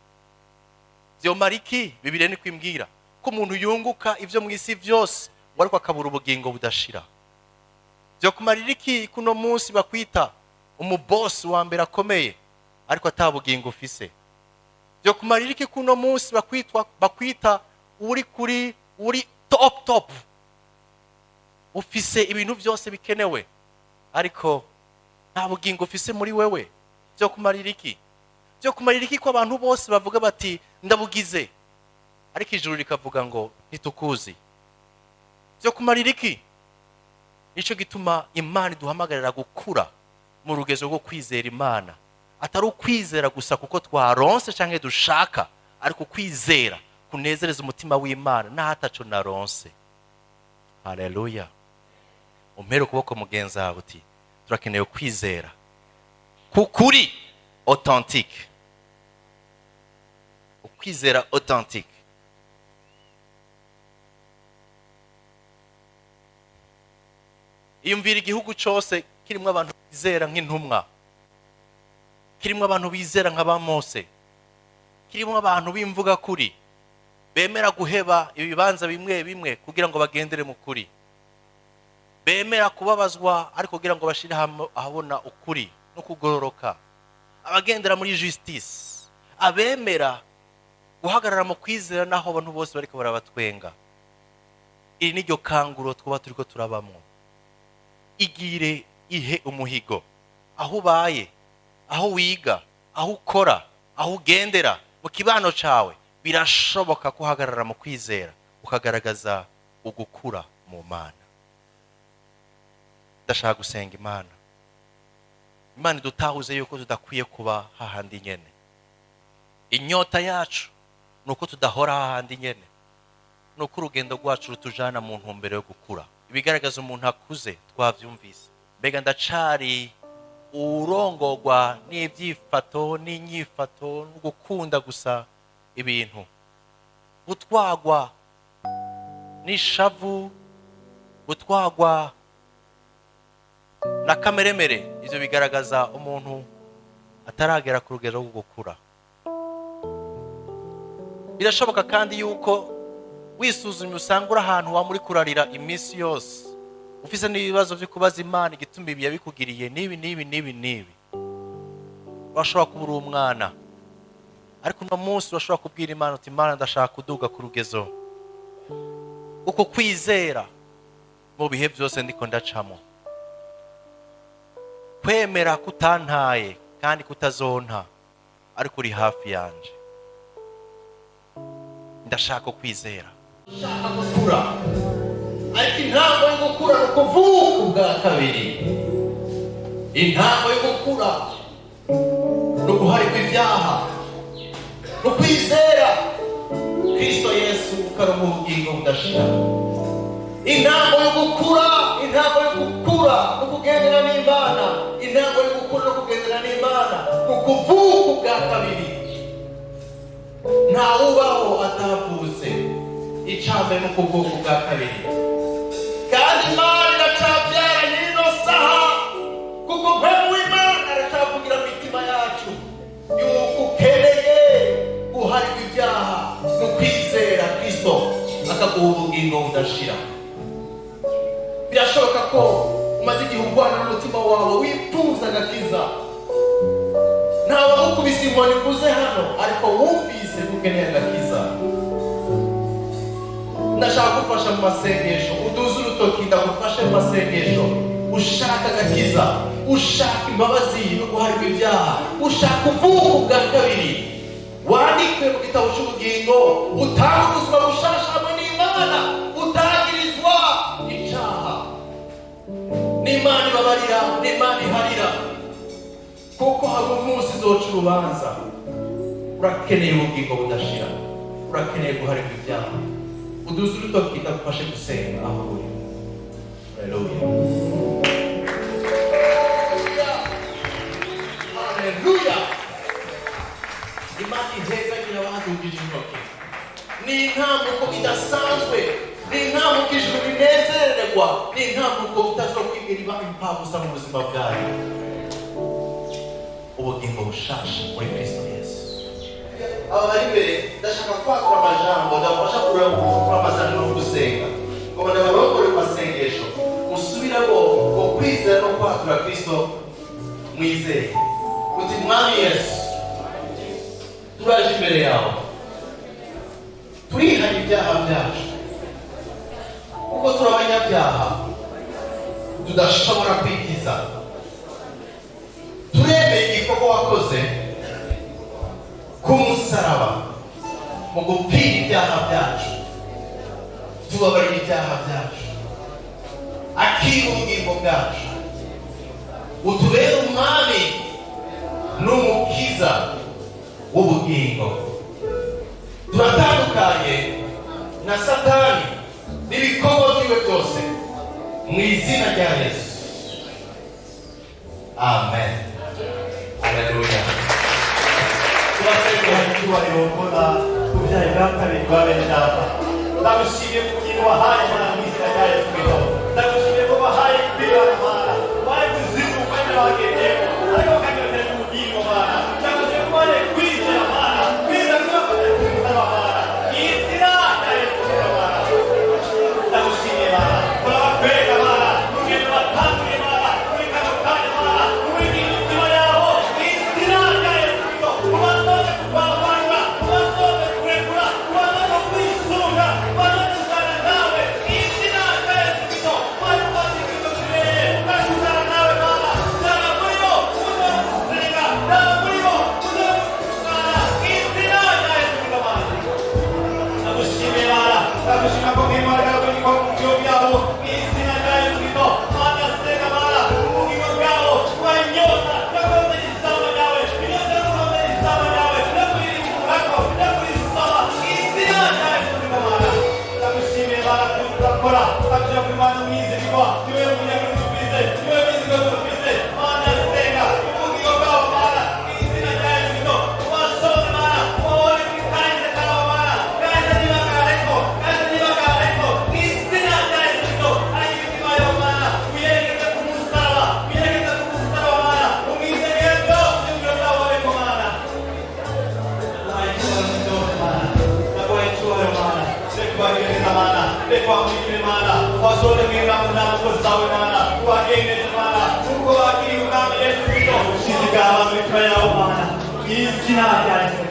Byomara iki? Bibiliya niko imbwira ko umuntu yunguka ibyo mu isi byose ngo ariko akabura ubugingo budashira. Byo kumarira iki kuno munsi bakwita umubosi wa mbere akomeye ariko ata bugingo ufise? Byo kumarira iki kuno munsi bakwita uri kuri uri top top, ufise ibintu byose bikenewe ariko nta bugingo ufise muri wewe? Byo kumarira iki? Byo kumarira iki ko abantu bose bavuga bati ndabugize, ariko ijuru rikavuga ngo ntitukuzi? Byo kumarira iki? Nicyo gituma Imana iduhamagarira gukura mu rugezo rwo kwizera Imana, atari ukwizera gusa kuko twaronse cyangwa dushaka, ariko ukwizera kunezereza umutima w'Imana n'ahataco naronse. Haleluya! Umpere ukuboko mugenzi wawe uti: "Turakeneye kwizera kukuri authentique, ukwizera authentique." Iyumvira igihugu cyose kirimo abantu bizera nk'intumwa, kirimo abantu bizera nka ba Mose, kirimo abantu b'imvuga kuri, bemera guheba ibibanza bimwe bimwe kugira ngo bagendere mu kuri, bemera kubabazwa ariko kugira ngo bashire ahabona ukuri no kugororoka, abagendera muri justice, abemera guhagarara mu kwizera naho abantu bose bariko barabatwenga. Iri ni ryo kanguro twaba turiko turabamwo. Igire ihe umuhigo aho ubaye, aho wiga, aho ukora, aho ugendera. Mu kibano cawe birashoboka ko uhagarara mu kwizera, ukagaragaza ugukura mu Mana. Ndashaka gusenga Imana, Imana idutahuze yuko tudakwiye kuba hahandi nyene. Inyota yacu ni uko tudahora hahandi nyene, ni uko urugendo rwacu rutujana mu ntumbero yo gukura. Ibigaragaza umuntu akuze twavyumvise. Mbega ndacari urongorwa n'ibyifato n'inyifato no gukunda gusa ibintu, gutwagwa n'ishavu, gutwagwa na kameremere? Ibyo bigaragaza umuntu ataragera ku rugero rwo gukura. Birashoboka kandi yuko wisuzumye usanga uri ahantu waba uri kurarira iminsi yose, ufise n'ibibazo byo kubaza Imana igituma ibi yabikugiriye, n'ibi n'ibi n'ibi n'ibi. Urashobora kuba uri umwana, ariko uno munsi urashobora kubwira Imana uti: "Imana, ndashaka kuduga ku rugezo uko kwizera mu bihe byose ndiko ndacamo, kwemera kutantaye kandi kutazonta, ariko uri hafi yanje. Ndashaka kwizera, ushaka gukura." Ariko intango yo gukura ni ukuvuka ubwa kabiri. Intango yo gukura ni uguharirwa ibyaha, ni ukwizera Kristo Yesu, ukaronka ubugingo budashira. Intango yo gukura, intango yo gukura no kugendera n'Imana, intango yo gukura no kugendera n'Imana ni ukuvuka ubwa kabiri. Ntawubaho atavutse. Icambere ni ukuvuka ubwa kabiri. Kandi Imana iracabyara n'ino saha, kuko Mpwemu w'Imana aracavugira mu mitima yacu yuko ukeneye guharirwa ibyaha no kwizera Kristo, akaguha ubugingo budashira. Birashoboka ko umaze igihe urwana n'umutima wawe, wifuza agakiza. Ntawe wagukubise inkoni nguze hano, ariko wumvise ko ukeneye agakiza. Ndashaka gufasha mu masengesho. Uduze urutoki, ndagufashe mu masengesho. Ushaka agakiza, ushaka imbabazi no guharirwa ibyaha, ushaka uvuka ubwa kabiri, wandikwe mu gitabo cy'ubugingo, utanga ubuzima bushasha hamwe n'Imana, utagirizwa icaha n'Imana ibabarira, n'Imana iharira, kuko hari umunsi izoca urubanza. Urakeneye ubugingo budashira, urakeneye guharirwa ibyaha, uduze urutoki ndagufashe gusenga aho uri. Haleluya, haleluya! Imana ihezagira abadugije intoki. Ni intambuko idasanzwe, ni intambuko ijuru rinezererwa, ni intambuko utazokwigera iba impfabusa mu buzima bwayo. Ubugingo bushasha muri Kristo Yesu. Aba bari imbere, ndashaka kwakura amajambo ndabafasha kurangura amazaniro no gusenga, ngo ndabarongore mu masengesho, musubiramo ngo kwizera no kwatura Kristo mwizeye, uti: "Mwami Yesu, turaje imbere yawe, turihana ibyaha byacu, kuko turi abanyabyaha tudashobora kwikiza. Turemeye igikorwa wakoze ku musaraba mu gupfira ibyaha byacu. Tubabarira ibyaha byacu, akira ubugingo bwacu, utubere umwami n'umukiza w'ubugingo. Turatandukanye na Satani n'ibikorwa byiwe byose, mu izina rya Yesu, amen." Haleluya! Turasengera icyubahiro mbona kubyaye bwa kabiri rwa bene data. Ndagushimiye ku bugingo wahaye Mana, mu izina rya Yesu Kristo. Ndagushimiye ko wahaye kwibana Mana, wahaye kuzimu umwanya wagendeyemo, ariko ukanyotera ubugingo Mana. Ndagushimiye ko wahaye kwizera Mana, kwizera kubakoze ku musaraba Mana, mu izina rya Yesu Kristo Mana. Ndagushimiye Mana, urabakwereka Mana urugendo batanguye Mana, muri kano kanya Mana, muri imitima yabo, mu izina rya Yesu Kristo. Ubatoze kuvavanura, ubatoze kurekura, ubatoze kwisunga, ubatoze kujana nawe, mu bagendesha, Mana, kuko bakiriye Umwami Yesu Kristo. Ubushizi bw'abantu imitima yabo, Mana, mu izina rya Yesu.